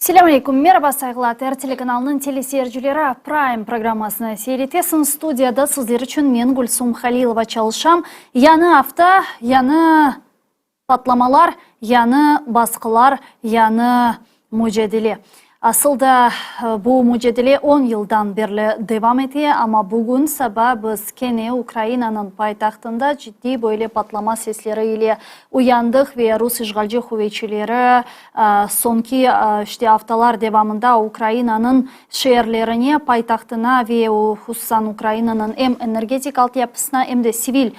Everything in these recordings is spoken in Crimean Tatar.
Selâm aleyküm, meraba, sayğılı ATR telekanalınıñ teleseyircileri, Prime programmasını seyretesiñiz. Studiyada sizler içün men, Gülsum Halilova, çalışam. Yañı afta, yañı patlamalar, yañı basqılar, yañı mücadele. Asıl da, bu mücadele on yıldan berli devam ete, amma bugün saba biz kene Ukrainanıñ paytahtında ciddiy böyle patlama sesleri ile uyandıq ve rus işğalci quvetçileri soñki, işte, aftalar devamında Ukrainanıñ şeerlerine, paytahtına ve hususan Ukrainanıñ em energetik altyapısına, em de sivil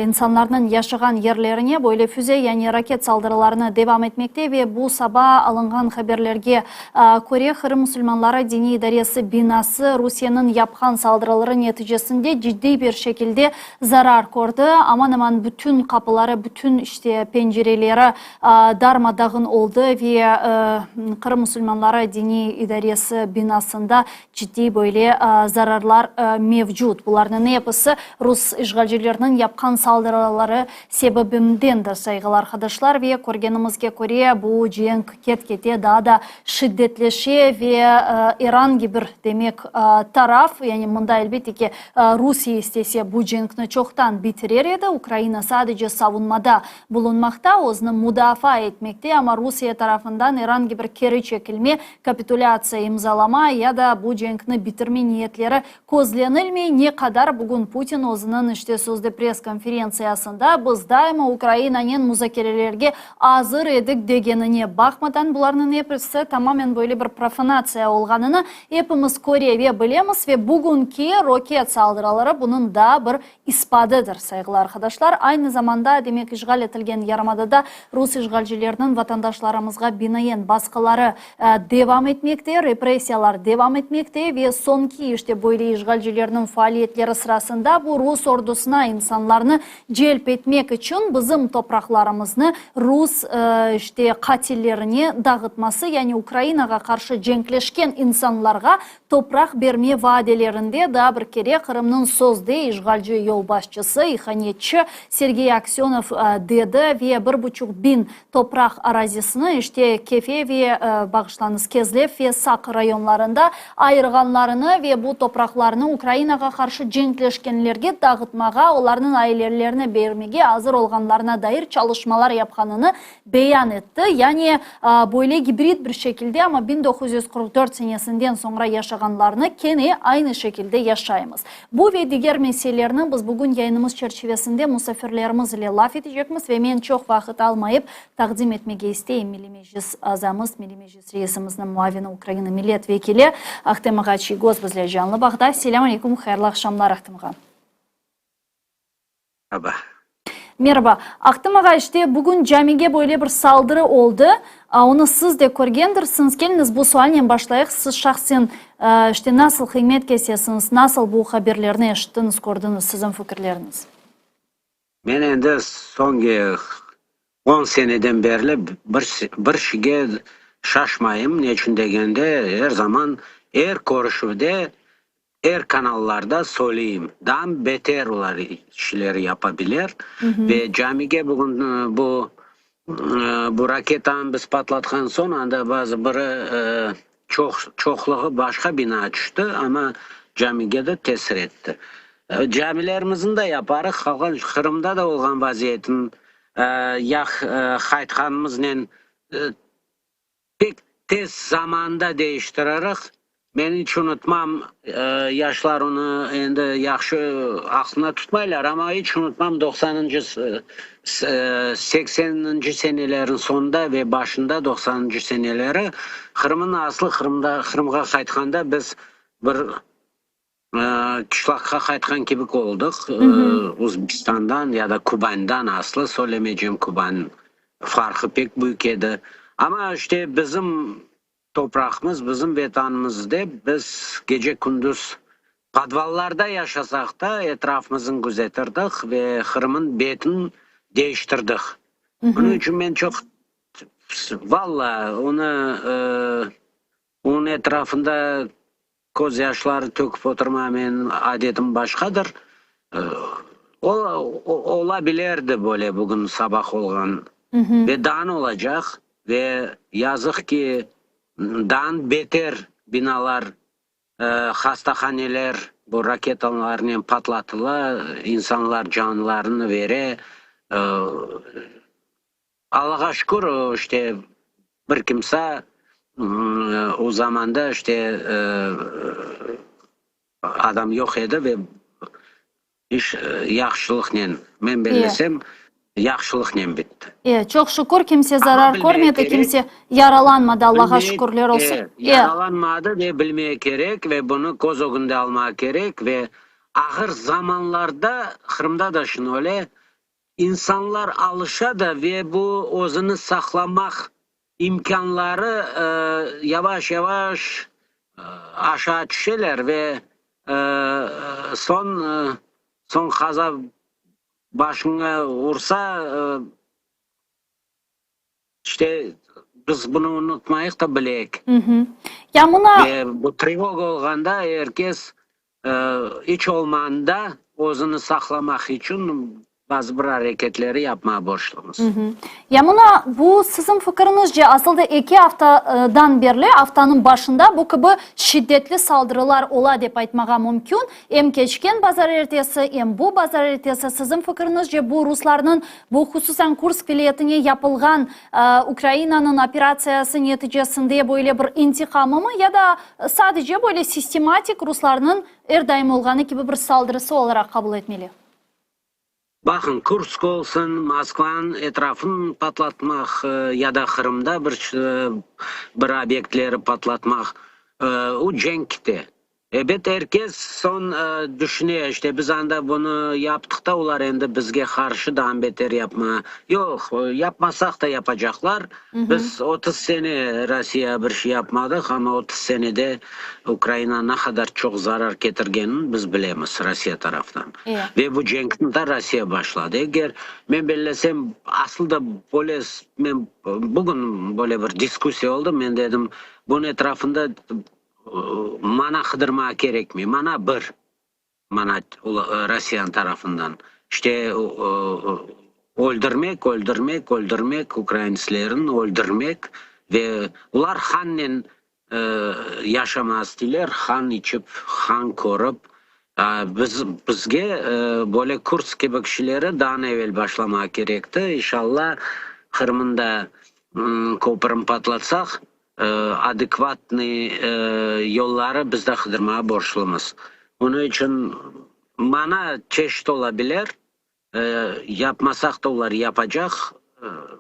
insanlarnıñ yaşağan yerlerine böyle füze, yani raket saldırılarını devam etmekte ve bu saba alınğan haberlerge köre, Qırım musulmanları diniy idaresi binası Rusiyeniñ yapqan saldırıları neticesinde ciddiy bir şekilde zarar kördi. Aman-aman bütün qapıları, bütün, işte, pencereleri darma-dağın oldı ve Qırım musulmanları diniy idaresi binasında Ciddiy böyle zararlar mevcut. Bularnıñ episi rus işğalcileriniñ yapqan saldırıları sebebindendir, sayğılı arqadaşlar. Ve körgenimizge köre, bu cenk ket-kete daa da şiddetleşe ve er angi bir, demek, taraf, yani mında, elbette ki, Rusiye istese, bu cenkni çoqtan bitirer edi, Ukraina sadece savunmada bulunmaqta, özüni mudafaa etmekte, amma Rusiye tarafından er angi bir keri çekilme, Kapitulâtsiya imzalama ya da bu cenkni bitirme niyetleri közlenilmey, ne qadar bugün Putin özüniñ işte sözde press-konferentsiyasında biz daima Ukrainanen muzakerelerge azır edik degenine baqmadan, bularnıñ episi tamamen böyle bir profanatsiya olğanını epimiz köre ve bilemiz ve bugünki roket saldırıları bunıñ daa bir ispatıdır, sayğılı arqadaşlar. Aynı zamanda, demek, işğal etilgen yarımadada rus işğalcileriniñ vatandaşlarımızğa binaen basqıları devam etmekte, repressiyalar devam etmekte ve soñki, işte, böyle işğalcilerniñ faaliyetleri sırasında bu rus ordusına insanlarnı celp etmek içün bizim topraqlarımıznı rus, işte, qatillerine dağıtması, yani Ukrainağa qarşı cenkleşken insanlarğa Topraq berme vadelerinde daa bir kere Qırımnıñ sözde işğalci yolbaşçısı, ihanetçi Sergey Aksönov dedi ve bir buçuq biñ topraq arazisini işte Kefe ve, bağışlañız, Kezlev ve Saq rayonlarında ayırğanlarını ve bu topraqlarnı Ukrainağa qarşı cenkleşkenlerge dağıtmağa, olarnıñ ailelerine bermege azır olğanlarına dair çalışmalar yapqanını beyan etti. Yani, böyle gibrid bir şekilde, amma 1944 senesinden soñra yaşağanlarnı kene aynı şekilde yaşaymız. Bu ve diger meselelerni biz bugün yayınımız çerçivesinde musafirlerimiz ile laf etecekmiz ve men çoq vaqıt almayıp taqdim etmege isteyim Milliy Meclis azamız, Milliy Meclis reisimizniñ muavini, Ukraina millet vekili Ahtem ağa Çiygoz bizle canlı bağda. Selâm aleyküm, hayırlı aqşamlar, Ahtem ağa. Meraba. Meraba. Ahtem ağa, işte bugün camige böyle bir saldırı oldı. Onı siz de körgendirsiñiz. Keliñiz, bu sualnen başlayıq. Siz şahsen, işte, nasıl qıymet kesesiñiz, nasıl bu haberlerni eşittiñiz, kördiñiz, siziñ fikirleriñiz? Men endi soñki on seneden berli bir, bir şeyge şaşmayım. Ne içün degende, er zaman, er körüşüvde Er kanallarda söyleyim, daa beter olar işleri yapabilir. Ve camige bugün bu bu raketanı biz patlatqan soñ, anda bazı biri çoq çoqluğı başqa bina tüşti, amma camige de tesir etti. Camilerimizni de yaparıq, qalğan Qırımda da olğan vaziyetni yah qaytqanımıznen Pek tez zamanda değiştiririq. Men iç unutmam, yaşlar onı endi yahşı aqlına tutmaylar, amma iç unutmam doqsanıncı, sekseninci senelerin soñunda ve başında doqsanıncı seneleri Qırımın aslı Qırımda, Qırımğa qaytqanda biz bir qışlaqqa qaytqan kibik oldıq. Uzbekistandan ya da Kubandan aslı söylemeycem, Kuban farqı pek büyük edi. Amma işte bizim topraqımız, bizim Vetanımız dep biz gece-kündüz podvallarda yaşasaq da etrafımıznı güzetirdik ve Qırımın betin değiştirdik. Bunıñ içün men çoq, valla, onı, onıñ etrafında Köz yaşları töküp oturma, menim adetim başqadır. O, ola bilerdi böyle bugün sabah olğan ve daa olacaq ve yazıq ki, Daa beter binalar, hastahaneler bu raketalarnen patlatıla, insanlar canlarını bere. Allağa şükür, işte, bir kimse o zamanda, işte, adam yoq edi ve iş yahşılıqnen, men bellesem, yahşılıqnen bitti. E, çoq şükür, kimse zarar körmedi, kimse yaralanmadı, Allağa şükürler olsun. E, yaralanmadı ve bilmeye kerek ve bunı köz ögünde almağa kerek ve ağır zamanlarda, Qırımda da şunı öyle, İnsanlar alışa da ve bu özüni saqlamaq imkânları yavaş-yavaş aşağı tüşeler ve soñ soñ qaza başıña ursa, işte, biz bunı unutmayıq da bileyik. Ya mına. Ve bu trevoga olğanda er kes İç olmağanda özüni saqlamaq içün bazı bir areketleri yapmağa borclumız. Ya mına bu siziñ fikiriñizce, asıl da eki aftadan berli, aftanıñ başında bu kibi şiddetli saldırılar ola dep aytmağa mümkün. Em keçken bazarertesi, em bu bazarertesi. Siziñ fikiriñizce, bu ruslarnıñ, bu hususan Kursk vilâyetine yapılğan Ukrainanıñ operatsiyası neticesinde böyle bir intiqamımı ya da Sadece böyle sistematik ruslarnıñ er daim olğanı kibi bir saldırısı olaraq qabul etmeli. Baqıñ, Kursk olsun, Moskvanıñ etrafın patlatmaq ya da Qırımda bir bir obyektleri patlatmaq, o cenkte. Ebet, er kes soñ düşüne, işte biz anda bunı yaptıq da, olar endi bizge qarşı daa beter yapma. Yoq, yapmasaq da yapacaqlar. Biz 30 sene Rossiya bir şey yapmadıq, amma 30 senede Ukraina ne qadar çoq zarar ketirgenini biz bilemiz Rossiya taraftan. Ve bu cenkni de Rossiya başladı. Eger, men bellesem, asıl da böyle, men bugün böyle bir diskussiya oldı, men dedim, bunıñ etrafında mana qıdırmağa kerekmey, mana bir. Mana Rossiyanıñ tarafından işte öldürmek, öldürmek, öldürmek, ukraintslerni öldürmek ve olar hannen yaşamağa isteyler, han içip, han körip. Biz, bizge böyle Kursk kibi kişileri daa evel başlamağa kerekti. İnşallah, Qırımnı da köpürini patlatsaq, adekvatnıy yolları biz de qıdırmağa borclumız. Onıñ içün mana çeşit ola bilir, yapmasaq da olar yapacaq.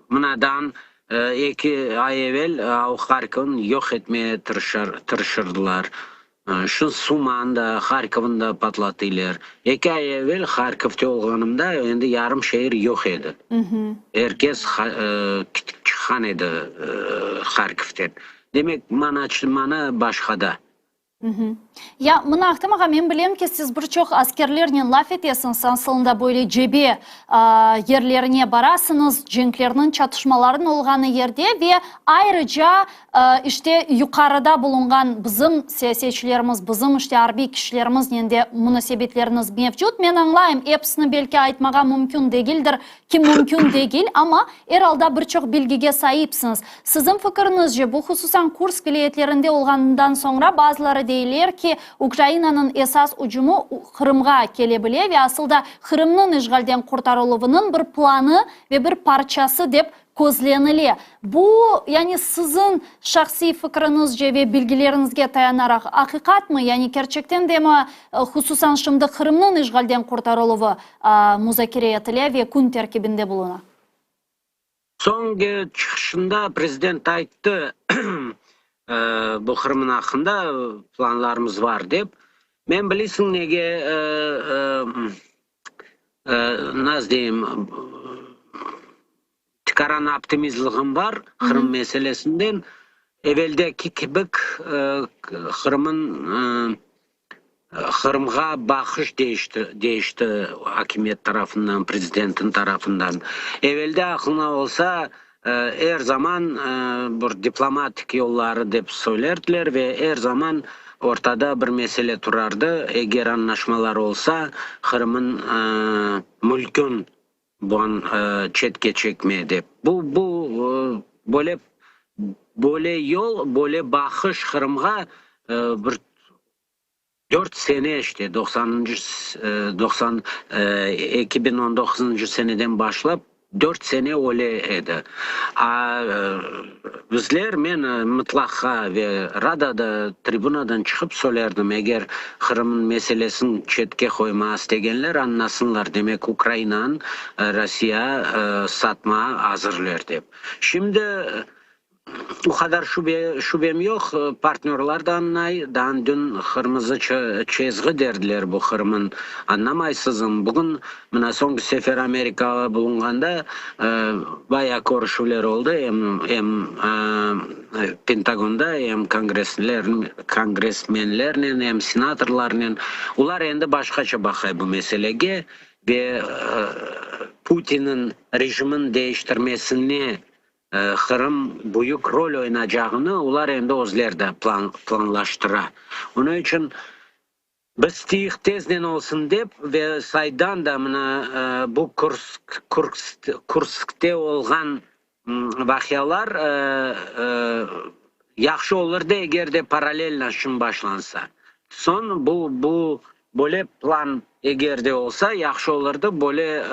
Mınadan eki ay evel Harkovnı yoq etmege tırışırdılar. Şu Sumanı da, Harkovnı da patlatıylar. Eki ay evel Harkovte olğanımda endi yarım şeer yoq edi. Er kes çıqqan edi Harkovten. Demek, mana başqada. Ya, mına, Ahtem ağa, men bilem ki, siz bir çoq askerlernen laf etesiñiz, asılında böyle cebe yerlerine barasıñız, cenklerniñ, çatışmalarnıñ olğanı yerde ve ayrıca İşte, yuqarıda bulunğan bizim siyasetçilerimiz, bizim, işte, arbiy kişilerimiznen de munasebetleriñiz mevcut. Men añlayım, episini belki aytmağa mümkün degildir, ki mümkün degil, amma er alda bir çoq bilgige saipsiñiz. Siziñ fikiriñizce, bu hususan Kursk vilâyetlerinde olğanından soñra bazıları deyler ki, Ukrainanıñ esas ücümi Qırımğa kele bile ve asıl da Qırımnıñ işğalden qurtarıluvınıñ bir planı ve bir parçası dep közlenile. Bu, yani siziñ şahsiy fikriñizce ve bilgileriñizge tayanaraq aqiqatmı, yani kerçekten demi, hususan şimdi Qırımnıñ işğalden qurtarıluvı muzakere etile ve kün terkibinde buluna? Soñki çıqışında prezident ayttı, bu Qırımnıñ aqqında planlarımız bar dep. Men bilesiñ nege Nasıl deyim, tikaran optimizligim bar Qırım meselesinden. Eveldeki kibi Qırımın Qırımğa baqış değişti, değişti akimiyet tarafından, prezidentin tarafından. Evelde aqlıña olsa, er zaman bir diplomatik yolları dep söylerdiler ve er zaman ortada bir mesele turardı, eger añlaşmalar olsa, Qırımın mülkün buan çetke çekme dep. Bu, bu böyle. Böyle yol, böyle baqış Qırımğa bir dört sene işte, doqsanıncı, doqsan, 2019-ncı seneden başlap dört sene öyle edi. A bizler, men mıtlaqqa ve Radada tribunadan çıqıp söylerdim, eger Qırımnıñ meselesini çetke qoymağa istegenler, añlasınlar, demek Ukrainanı Rossiya satmağa azırler dep. Şimdi o qadar şübe, şübem yoq, partnörlar da añlay, daa dün qırmızı çezgi derdiler bu Qırımın, añlamaysızım. Bugün mına soñki sefer Amerikada bulunğanda bayağı körüşüvler oldı, em, em Pentagonda, em kongressler, kongressmenlernen, em senatorlarnen. Olar endi başqaça baqay bu meselege. Ve Putinniñ rejimini deñiştirmesine Qırım büyük rol oynacağını olar endi özleri de planlaştıra. Onıñ içün biz tiyik teznen olsun dep ve saydan da mına bu Kurskte olğan vaqialar yahşı olurdı, eger de paralelno şun başlansa. Soñ bu, bu böyle plan eger de olsa, yahşı olurdı, böyle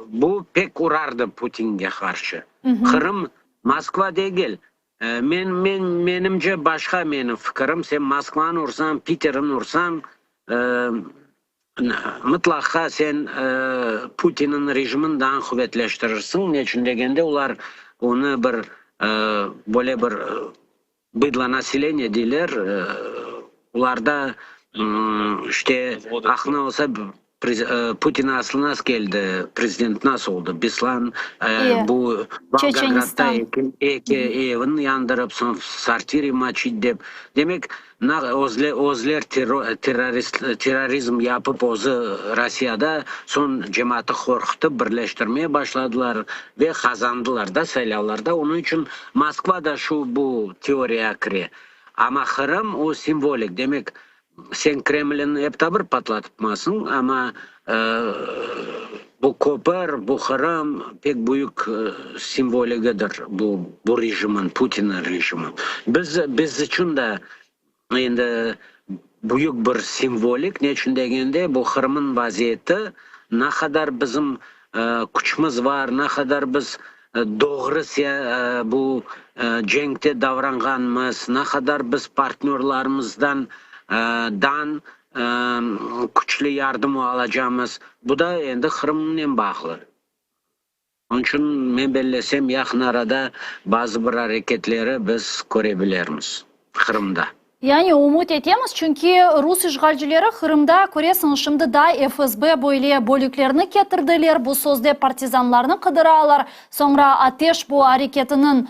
bu pek urardı Putinge qarşı. Qırım, Moskva degil. Men, men, menimce başqa menim fikirim, sen Moskvanı ursañ, Piterini ursañ, Mıtlaqa sen Putinniñ rejimini daa quvetleştirirsiñ, ne içün degende, olar onı bir böyle bir bıdlo naseleniye deyler, olarda işte aqlına olsa Putin aslı nasıl keldi, prezident nasıl oldı, Beslan bu Volgogradda eki evini yandırıp, soñ sortire moçit dep, demek, Özler terrorizm yapıp özü Rossiyada, soñ cemaatı qorqutıp birleştirmeye başladılar ve qazandılar da saylavlarda. Onıñ içün Moskva da şu bu teoriyağa kire. Amma Qırım o simvolik, demek sen Kremlni ep ta bir patlatıpmasıñ, amma bu köpür, bu Qırım pek büyük simvoligidir bu bu rejimin, Putinniñ rejimi. Biz biz içün de endi büyük bir simvolik, ne içün degende, bu Qırımnıñ vaziyeti, ne qadar bizim küçümiz bar, ne qadar biz doğru bu cenkte davranğanmız, ne qadar biz partnörlarımızdan dan küçlü yardım alacamız, bu da endi Qırımnen bağlı. Onıñ içün, men bellesem, yaqın arada bazı bir areketleri biz köre bilermiz Qırımda. Yani ümüt etemiz, çünki rus işğalcileri Qırımda, köresiñiz, şimdi daa FSB böyle bölüklerni ketirdiler, bu sözde partizanlarnı qıdıralar, soñra Ateş bu areketiniñ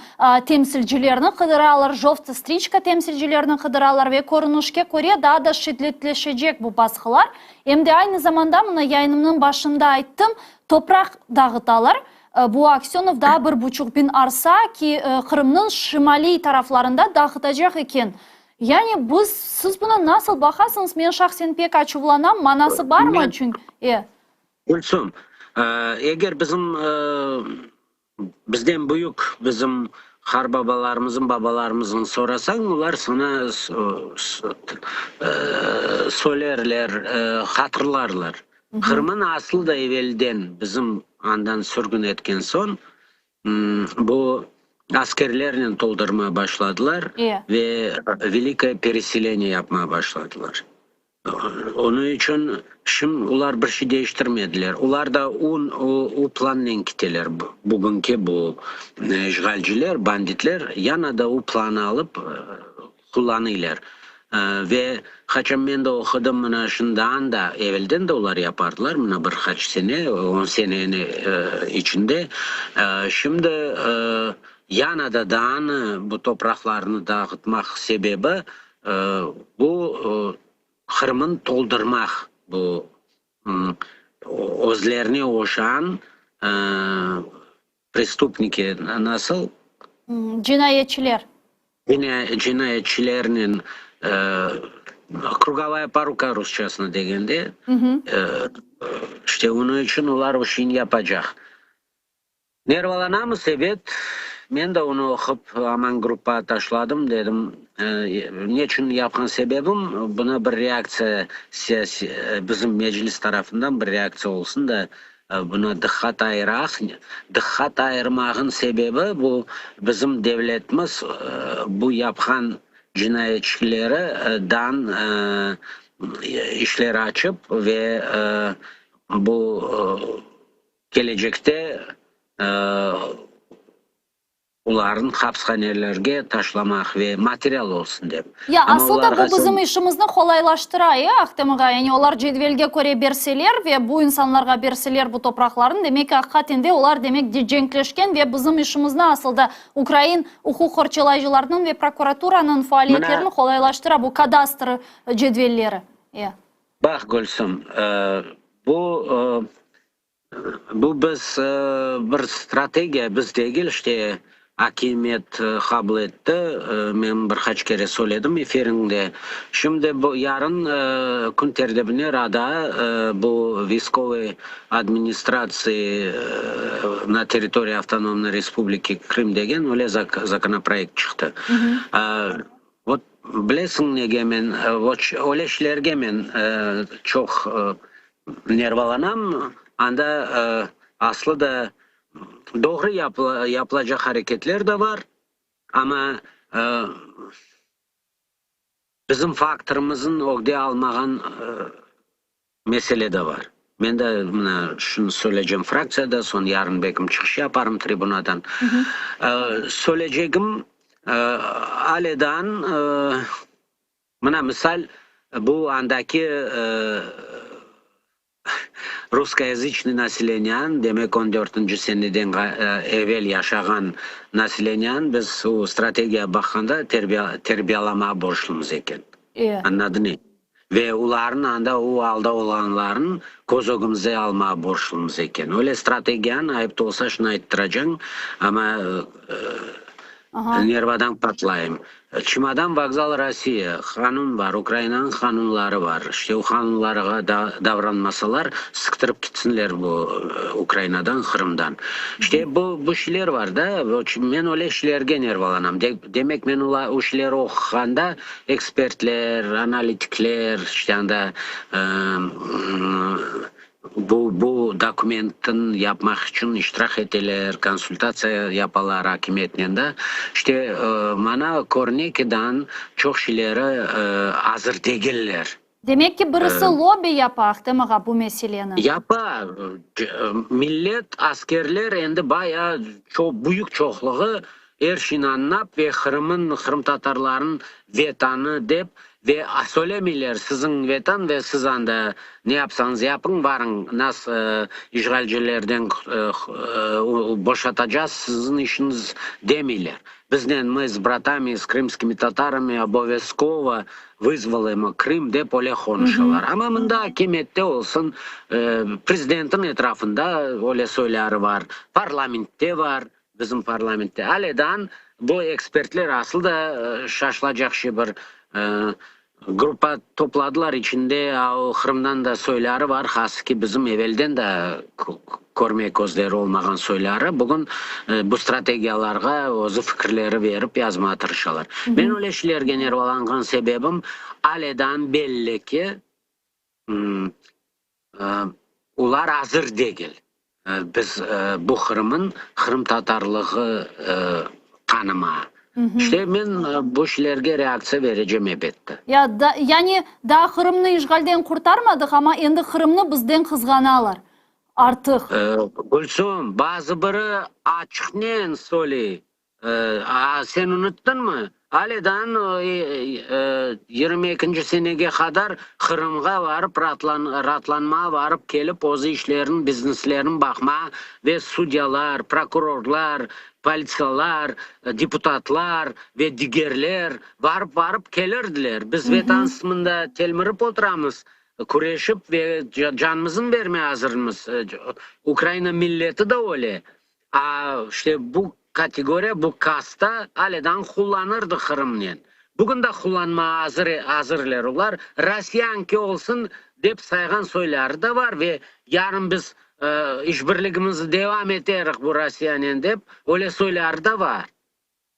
temsilcilerini qıdıralar, Jovta striçka temsilcilerini qıdıralar ve körünişke köre daa da şiddetleşecek bu basqılar. Em de aynı zamanda, mına yayınımnıñ başında ayttım, topraq dağıtalar. Bu Aksönov daa bir buçuq biñ arsa ki, Qırımnıñ şimaliy taraflarında dağıtacaq eken. Yani biz, siz buna nasıl baqasıñız? Men şahsen pek açuvlanam, manası barmı, çünki. E. Gülsüm, eger bizim Bizden büyük bizim qarbabalarımızın, babalarımızın sorasañ, olar saña söylerler, hatırlarlar. Qırımın aslı da evelden bizim andan sürgün etken soñ, bu askerlernen toldurmağa başladılar ve velikoye pereseleniye yapmağa başladılar. Onıñ içün şim olar bir şey deñiştirmediler. Olar da un o plannen kiteler. Bugünki bu işğalciler, banditler yana da o planı alıp qullanıylar. Ve qaçan men de oqudım, mına şundan da evelden de olar yapardılar, mına bir qaç sene, on sene içinde. Şimdi yana da daanı bu topraqlarnı dağıtmaq sebebi Bu Qırımın toldurmaq, bu özlerine oşağan prestupniki, nasıl? Cinayetçiler. Cinayetçilernen, krugovaya poruka rusçasına degende, işte onıñ içün olar o şeyni yapacaq. Nervalanamız, ebet. Men de onı oqup, aman gruppağa taşladım, dedim, neçün yapqan sebebim, buna bir reaktsiya siyasiy, bizim Meclis tarafından bir reaktsiya olsun da, buna diqqat ayıraq. Diqqat ayırmağın sebebi, bu bizim devletimiz bu yapqan cinayetçileri dan işler açıp ve bu kelecekte olarnı hapshanelerge taşlamaq ve material olsun dep. Ya, Amma asıl da olarğa bu bizim işimizni qolaylaştıra, e, Ahtem ağa? Yani olar cedvelge köre berseler ve bu insanlarğa berseler bu topraqlarnı, demek ki, aqiqaten de olar, demek, de cenkleşken ve bizim işimizni asıl da ukrain uquq qorçalayıcılarınıñ ve prokuraturanıñ faaliyetlerini Mına qolaylaştıra bu kadastr cedvelleri, e. Baq, Gülsüm, bu Bu biz bir strategiya, biz degil, işte, akimiyet qabul etti, men bir qaç kere söyledim efiriñde. Şimdi bu yarın kün tertibine Rada bu viyskovoy administratsiya na territoriyi Avtonomnoy Respubliki Krım degen öyle zakonoproyekt çıqtı. Vot, bilesiñ nege men, öyle işlerge men çoq nervalanam, anda aslı da doğru yapılacaq areketler de bar, amma bizim faktorımıznıñ ögde almağan mesele de bar. Men de mına şunı söyleycem fraktsiyada, soñ yarın belkim çıqış yaparım tribunadan. Söyleycegim, alâ mına misal, bu andaki russkoyazıçnıy naseleniyanıñ, demek on dörtünci seneden evel yaşağan naseleniyanıñ biz o strategiya baqqanda terbiyalamağa borçlumız eken. Añladıñı? Ve olarnıñ anda o alda olğanlarını köz ögümizde almağa borçlumız eken. Öyle strategiyanı, ayıp da olsa şunı ayttıracañ, amma nervadan patlayım. Çemodan vokzal Rossiya, qanun bar, Ukrainanıñ qanunları bar. İşte o qanunlarğa davranmasalar, sıqtırıp kitsinler bu Ukrainadan, Qırımdan. İşte bu bu şeyler bar da, men öyle şeylerge nervalanam. Demek men o şeyleri oquğanda Ekspertler, analitikler, işte anda bu bu dokumentni yapmaq içün iştirak eteler, konsultatsiya yapalar akimiyetnen da. İşte mana körüne ki, daa çoq şeyleri azır degiller. Demek ki, birisi lobbi yapa, Ahtem ağa, bu meseleni. Yapa. Millet, askerler endi bayağı çoq, büyük çoqluğı Er şeyni añlap ve Qırımın, qırımtatarlarnıñ Vetanı dep ve söylemeyler, siziñ Vetan ve siz anda ne yapsañız yapıñ, varıñ, nas işğalcilerden boşatacağız, siziñ işiñiz demeyler. Biznen, mı s bratami, s krımskimi tatarami obovezkovo vızvolimo Krım dep öyle qonuşalar. Amma mında akimiyette olsun, prezidentniñ etrafında öyle soyları bar, parlamentte bar, Bizim parlamentte alâ bu ekspertler asıl da şaşılacaq şey bir gruppa topladılar, içinde o Qırımdan da soyları bar, hası ki bizim evelden de körme közleri olmağan soyları bugün bu strategiyalarğa özü fikirleri berip yazmağa tırışalar. Men öyle şeylerge nervalanğan sebebim, alâ belli ki, Olar azır degil. Biz bu Qırımın qırımtatarlığı tanıma. İşte men bu şeylerge reaktsiya berecem ebette. Ya, da, yani daa Qırımnı işğalden qurtarmadıq, amma endi Qırımnı bizden qızğanalar artıq. Gülsüm, bazı biri açıqnen söyley, A, sen unuttıñmı? Alâ daa 22-nci senege qadar Qırımğa varıp raatlanmağa varıp kelip özü işlerini, bizneslerini baqmağa ve sudyalar, prokurorlar, politsiyalar, deputatlar ve digerler varıp-varıp kelirdiler. Biz Vetansız mında telmirip oturamız, küreşip ve canımıznı bermege azırmız. Ukraina milleti de öyle. A, işte bu kategoriya, bu kasta alâ qullanırdı Qırımnen. Bugün de qullanmağa azır, azırlar olar. Rossiyanki olsun dep sayğan soyları da bar ve yarın biz. işbirligimizni devam eterik bu Rossiyanen dep, öyle soyları da bar.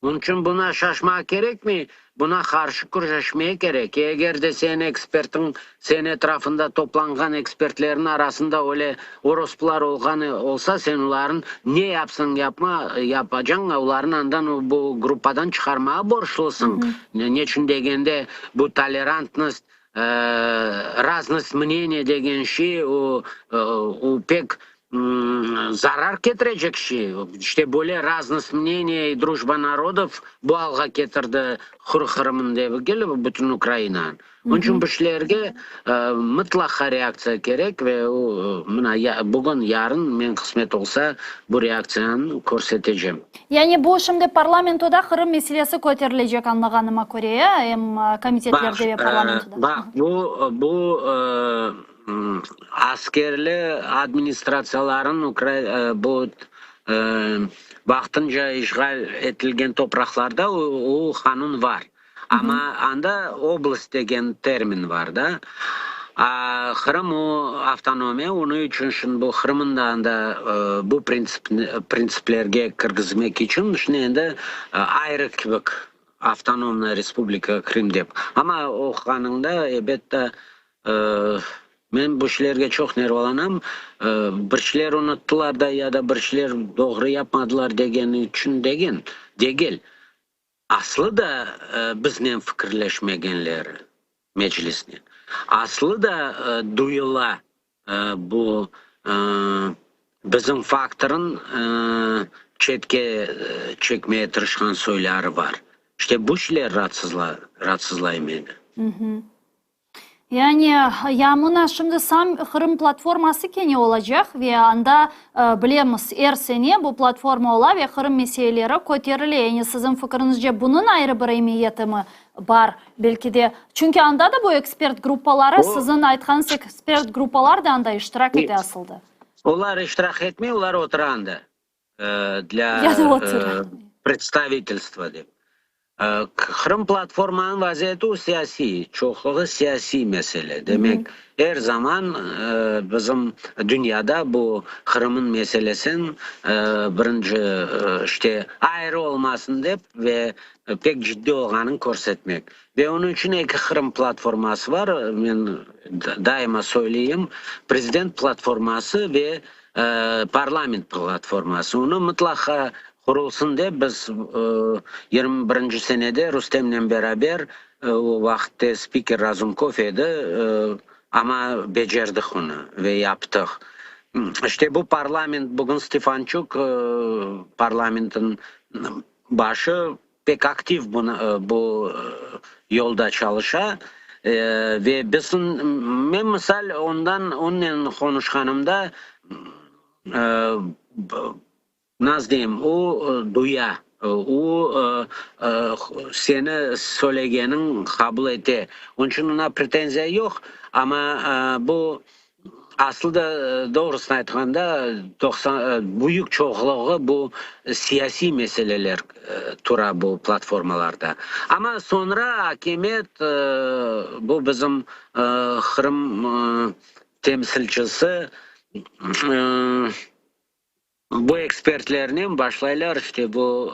Onıñ içün buna şaşmağa kerekmey, buna qarşı küreşmege kerek. Eger de seniñ ekspertiñ, seniñ etrafında toplanğan ekspertlerniñ arasında öyle orospular olğan olsa, sen olarnı ne yapsañ yapma, yapacañ, olarnı andan bu gruppadan çıqarmağa borclısıñ. Neçün degende, bu tolerantnost, raznost mneniya degen şey, o, o pek Zarar ketirecek şey. İşte böyle raznost mneniya i drujba narodov bu alğa ketirdi hür Qırımnı degil, bütün Ukrainanı. Onıñ içün bu işlerge mıtlaqa reaktsiya kerek ve o, mına, bugün, yarın, men qısmet olsa, bu reaktsiyanı körsetecem. Yani bu şimdi parlamentoda Qırım meselesi köterilecek, añlağanıma köre, em komitetlerde ve parlamentoda. Baq, bu, bu Askerli administratsiyaların bu vaqtınca işğal etilgen topraqlarda o qanun var. Amma anda oblast degen termin var da. Qırım o avtonomiya, onıñ içün şimdi bu Qırımın da anda bu printsiplerge kirgizmek içün şimdi endi ayrı kibik Avtonomnaya Respublika Krım dep. Amma oquğanıñda, ebette, Men bu şeylerge çoq nervalanam. Bir şeyler unuttılar da ya da bir şeyler doğru yapmadılar degeni içün degen, degil. Aslı da biznen fikirleşmegenleri, Meclisnen. Aslı da duyula bu bizim faktorın çetke çekmeye tırışqan soyları bar. İşte bu şeyler raatsızlay meni. Yani, ya mına şimdi sam Qırım platforması kene olacaq ve anda, bilemiz, er sene bu platforma ola ve Qırım meseleleri köterile. Yani, siziñ fikriñizce, bunıñ ayrı bir emiyetimi bar, belki de? Çünki anda da bu ekspert gruppaları, siziñ aytqanıñız ekspert gruppalar da anda iştirak ete asılda. Olar iştirak etmey, olar otura anda. Dlâ predstavitelstva dep. Qırım platformanıñ vaziyeti o siyasiy, çoqluğı siyasiy mesele. Demek, er zaman bizim dünyada bu Qırımnıñ meselesini birinci işte ayrı olmasın dep ve pek ciddiy olğanını körsetmek. Ve onıñ içün eki Qırım platforması bar, men daima söyleyim, prezident platforması ve Parlament platforması. Onı mıtlaqa qurulsın dep biz 21-nci senede Rustemnen beraber, o vaqıtte spiker Razumkov edi, amma becerdik onı ve yaptıq. İşte bu parlament, bugün Stefançuk parlamentin başı pek aktiv bu yolda çalışa ve bizim, men misal ondan, onnen qonuşqanımda, nasıl deyim, o duya, o seni söylegeniñ qabul ete, onıñ içün oña pretenziya yoq, amma bu Aslı da, doğrusını aytqanda, 90, büyük çoqluğı bu siyasiy meseleler tura bu platformalarda. Amma soñra akimiyet, bu bizim Qırım temsilcisi, Bu ekspertlernen başlaylar, işte bu,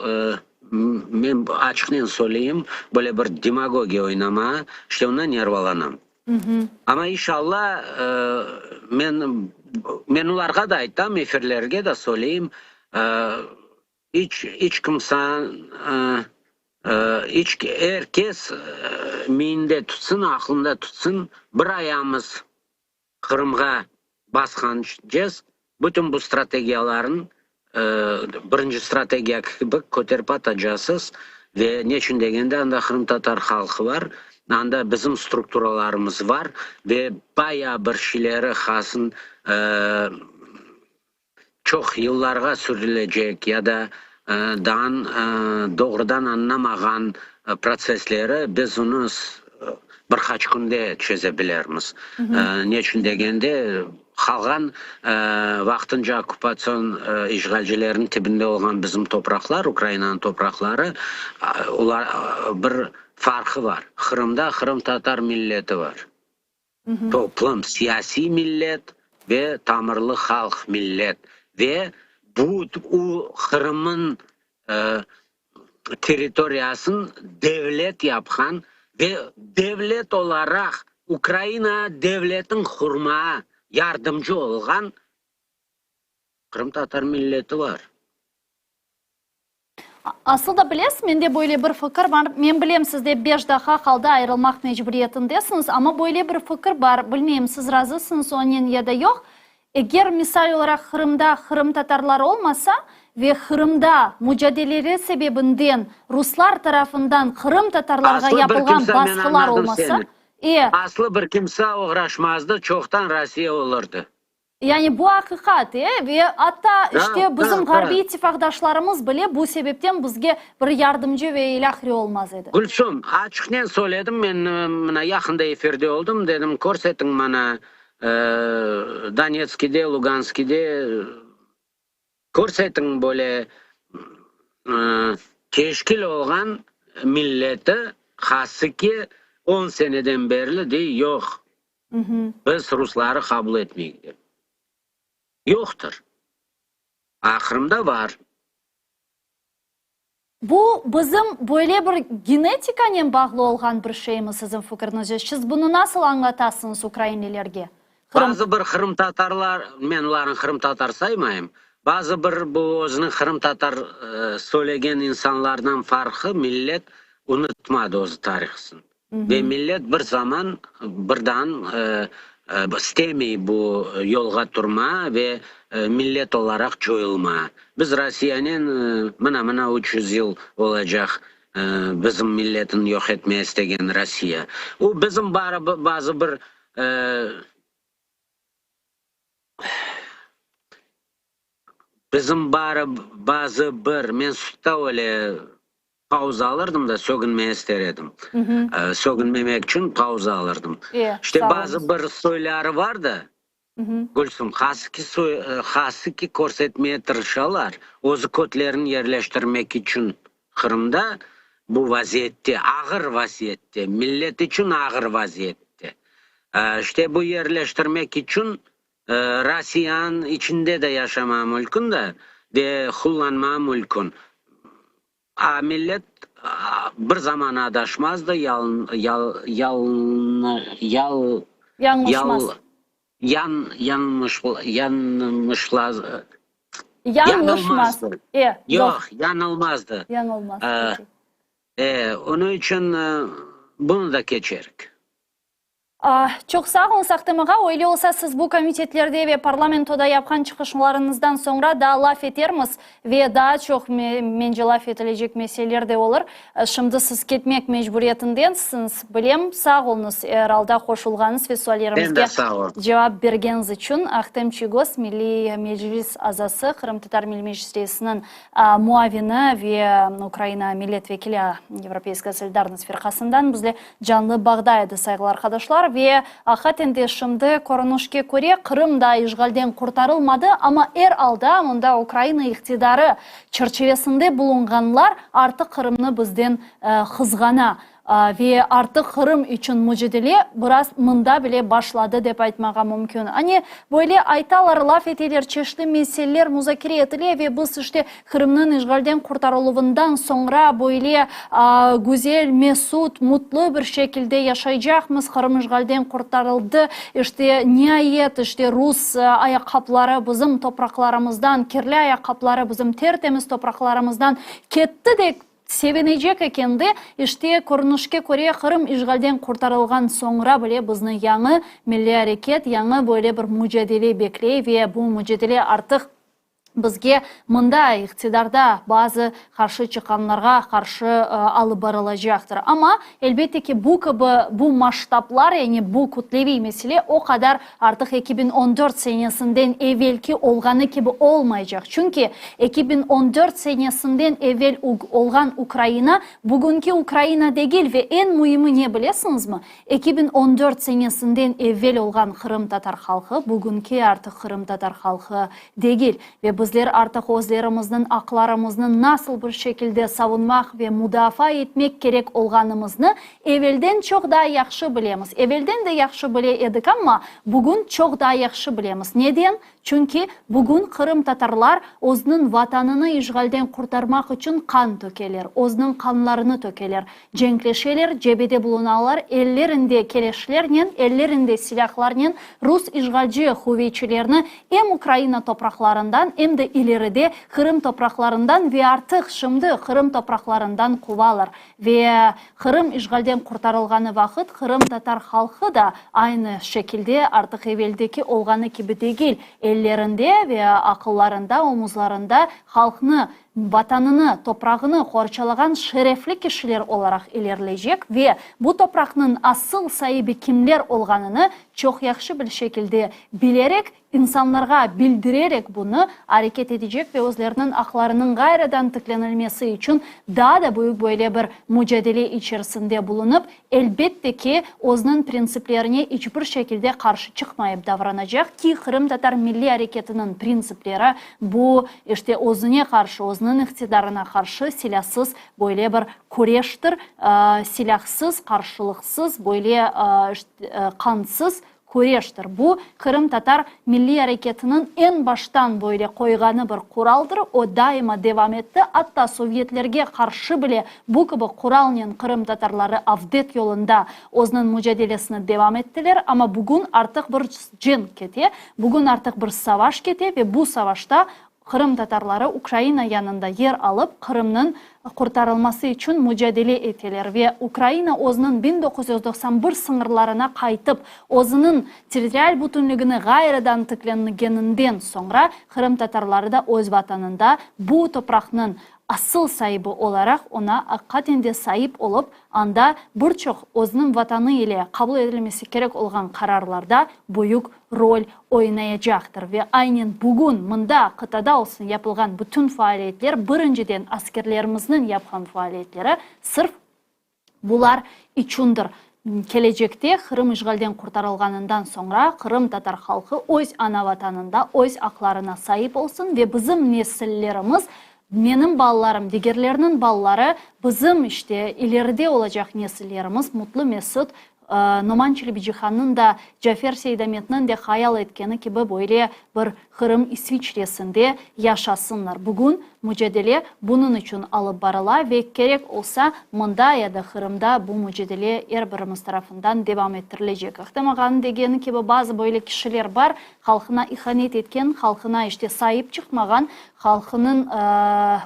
men açıqnen söyleyim, böyle bir demagogiya oynama, işte ondan nervalanam. Amma inşalla, men, men olarğa da aytam, efirlerge de söyleyim, iç, iç kimsa, iç, er kes miyinde tutsın, aqlında tutsın, bir ayamız Qırımğa basqan cez bütün bu strategiyaların birinci strategiya kibi köterip atacasız ve neçün degende anda qırımtatar halqı bar, anda bizim strukturalarımız bar ve bayağı bir şeyleri hasın çoq yıllarğa sürülecek ya da daa doğrudan añlamağan protsessleri biz onı bir qaç künde çeze bilermiz. Ne içün degende, qalğan vaqtınca okkupatsion işğalcilerniñ tibinde olğan bizim topraqlar, Ukrainanıñ topraqları, olar bir farqı bar, Qırımda qırımtatar milleti bar. Toplum, siyasiy millet. ve tamırlı halq, millet ve bu u Qırım'ın territoriyasın devlet yapqan ve devlet olaraq Ukraina devletin qurmağa yardımcı olğan qırımtatar milleti var. Asıl da bilesiz, mende böyle bir fikir bar. Men bilem, siz de beş daqqa qaldı, ayırılmaq mecburiyetindesiñiz, amma böyle bir fikir bar, bilmeyim, siz razısıñız onen ya da yoq. Eger, misal olaraq, Qırımda qırımtatarlar olmasa ve Qırımda mucadeleri sebebinden ruslar tarafından qırımtatarlarğa Aslı bir yapılğan kimse, men basqılar añladım olmasa, seni. e. Aslı bir kimse oğraşmazdı, çoqtan Rossiya olurdı. Yani bu aqiqat, e, ve atta Da, işte da, bizim da. ğarbiy ittifaqdaşlarımız bile bu sebepten bizge bir yardımcı ve ilâhre olmaz edi. Gülsüm, açıqnen söyledim, men mına yaqında efirde oldım, dedim, körsetiñ mana, Donetskide, Luganskide körsetiñ böyle teşkil olğan milleti, hası ki on seneden berli dey, yoq, Biz rusları qabul etmeyik dep. Yoqtır. A Qırımda bar. Bu bizim böyle bir genetikanen bağlı olğan bir şeymi siziñ fikriñizce? Siz bunı nasıl añlatasıñız ukrainlilerge? Qırım. Bazı bir qırımtatarlar, men olarnı qırımtatar saymayım, bazı bir bu özüni qırımtatar söylegen insanlardan farqı millet unutmadı öz tarihısın. Ve millet bir zaman birdan istemey bu yolğa turma ve millet olaraq coyulma. Biz Rossiyanen mına-mına 300 yıl olacaq bizim milletni yoq etmeye istegen Rossiya. O bizim barı bazı bir bizim barı bazı bir men sudda öyle Pauza alırdım da, sögünmeye ister edim. Sögünmemek içün pauza alırdım. İşte bazı bir soyları var da, Gülsüm, hasıki soy, hasıki körsetmeye tırışalar, özü kötlerini yerleştirmek içün Qırımda bu vaziyette, ağır vaziyette, millet içün ağır vaziyette. İşte bu yerleştirmek içün Rossiyanıñ içinde de yaşama mülkün de, ve qullanma mülkün. A millet bir zaman adaşmaz da, yal, yal, yal, yal, Yañlışmaz. Yan, yanmış, yanmışlaz, Yañlışmaz. yanılmazdı. E, Yoq, yanılmazdı. Yañılmaz, peki. E, onıñ içün bunı da keçerik. Çoq sağ oluñız, Ahtem ağa. Öyle olsa, siz bu komitetlerde ve parlamentoda yapqan çıqışlarıñızdan soñra daa laf etermiz ve daa çoq, mence, laf etilecek meseleler de olur. Şimdi siz ketmek mecburiyetindensiñiz, bilem. Sağ oluñız, er alda qoşulğanıñız ve suallerimizge cevap bergeniñiz içün. Ahtem Çiygoz, Milliy Meclis azası, Qırımtatar Milliy Meclis reisiniñ muavini ve Ukraina millet vekili Yevropeyskaya solidarnost firqasından bizle canlı bağda edi, sayğılı arqadaşlar. Ve aqiqaten de şimdi körünişke köre Qırım da işğalden qurtarılmadı, amma er alda mında Ukraina iqtidarı çerçivesinde bulunğanlar artıq Qırımnı bizden qızğana. Ve artıq Qırım içün mücadele biraz mında bile başladı, dep aytmağa mümkün. Ane, böyle aytalar, laf eteler, çeşitli meseleler muzakere etile ve biz işte Qırımnıñ işğalden qurtarıluvından soñra böyle güzel, mesut, mutlu bir şekilde yaşaycaqmız, Qırım işğalden qurtarıldı, işte, niayet, işte, rus ayaqqapları bizim topraqlarımızdan, kirli ayaqqapları bizim ter-temiz topraqlarımızdan ketti dep, Sevinecek eken de, işte, körünişke köre, Qırım işğalden qurtarılğan soñra bile bizni yañı milliy areket, yañı böyle bir mücadele bekley ve bu mücadele artıq bizge mında, iqtidarda bazı qarşı çıqqanlarğa qarşı alıp barılacaqtır. Amma, elbette ki, bu kibi, bu masştablar, yani bu kütleviy mesele o qadar Artıq 2014 senesinden evelki olğanı kibi olmaycaq, çünki 2014 senesinden evel olğan Ukraina bugünki Ukraina degil ve eñ müimi ne bilesiñizmi? 2014 senesinden evel olğan qırımtatar halqı bugünki artıq qırımtatar halqı degil ve biz. Bizler artıq özlerimizniñ aqlarımıznı nasıl bir şekilde savunmaq ve mudafaa etmek kerek olğanımıznı evelden çoq daa yahşı bilemiz. Evelden de yahşı bile edik, amma bugün çoq daa yahşı bilemiz. Neden? Çünki bugün qırımtatarlar özüniñ Vatanını işğalden qurtarmaq içün qan tökeler, özüniñ qanlarını tökeler, cenkleşeler, cebede bulunalar, ellerinde keleşlernen, ellerinde silâhlarnen rus işğalci quvetçilerini em Ukraina topraqlarından, em de ileride Qırım topraqlarından ve artıq şimdi Qırım topraqlarından quvalar. Ve Qırım işğalden qurtarılğanı vaqıt qırımtatar halqı da aynı şekilde artıq eveldeki olğanı kibi degil, ellerinde ve aqıllarında, omuzlarında halqnı, Vatanını, toprağını qorçalağan şerefli kişiler olaraq ilerleycek ve bu topraqnıñ asıl saibi kimler olğanını çoq yahşı bir şekilde bilerek, insanlarğa bildirerek bunı areket etecek ve özleriniñ aqlarınıñ ğayrıdan tiklenilmesi içün daa da büyük böyle bir mucadele içerisinde bulunıp, elbette ki, özüniñ printsiplerine iç bir şekilde qarşı çıqmayıp davranacaq ki, qırımtatar milliy areketiniñ printsipleri bu, işte, özüne qarşı, özüniñ iqtidarına qarşı silâsız böyle bir küreştir, silâhsız, qarşılıqsız, böyle, işte, qansız Küreştir. Bu, qırımtatar milliy areketiniñ eñ baştan böyle qoyğanı bir quraldır, o daima devam etti, atta sovyetlerge qarşı bile bu kibi quralnen qırımtatarları avdet yolunda özüniñ mucadelesini devam ettiler, amma bugün artıq bir cenk kete, bugün artıq bir savaş kete ve bu savaşta Qırımtatarları Ukraina yanında yer alıp, Qırımnıñ qurtarılması içün mucadele eteler ve Ukraina özüniñ 1991 sıñırlarına qaytıp, özüniñ territorial bütünligini ğayrıdan tiklengeninden soñra, qırımtatarları da öz Vatanında bu topraqnıñ asıl saibi olaraq oña aqiqaten de saip olıp, anda bir çoq özüniñ Vatanı ile qabul etilmesi kerek olğan qararlarda büyük rol oynayacaqtır. Ve aynen bugün mında, qıtada olsun, yapılğan bütün faaliyetler, birinciden askerlerimizniñ yapqan faaliyetleri sırf bular içündir. Kelecekte, Qırım işğalden qurtarılğanından soñra, qırımtatar halqı öz ana Vatanında öz aqlarına saip olsun ve bizim nesillerimiz, menim balalarım, digerlerniñ balaları, bizim, işte, ileride olacaq nesillerimiz mutlu-mesut Noman Çelebicihannıñ da, Cafer Seydametniñ de hayal etkeni kibi böyle bir Qırım İsviçresinde yaşasınlar. Bugün mucadele bunıñ içün alıp barıla ve kerek olsa mında ya da Qırımda bu mucadele er birimiz tarafından devam ettirilecek. Ahtem ağanıñ degeni kibi bazı böyle kişiler bar, halqına ihanet etken, halqına işte saip çıqmağan, halqınıñ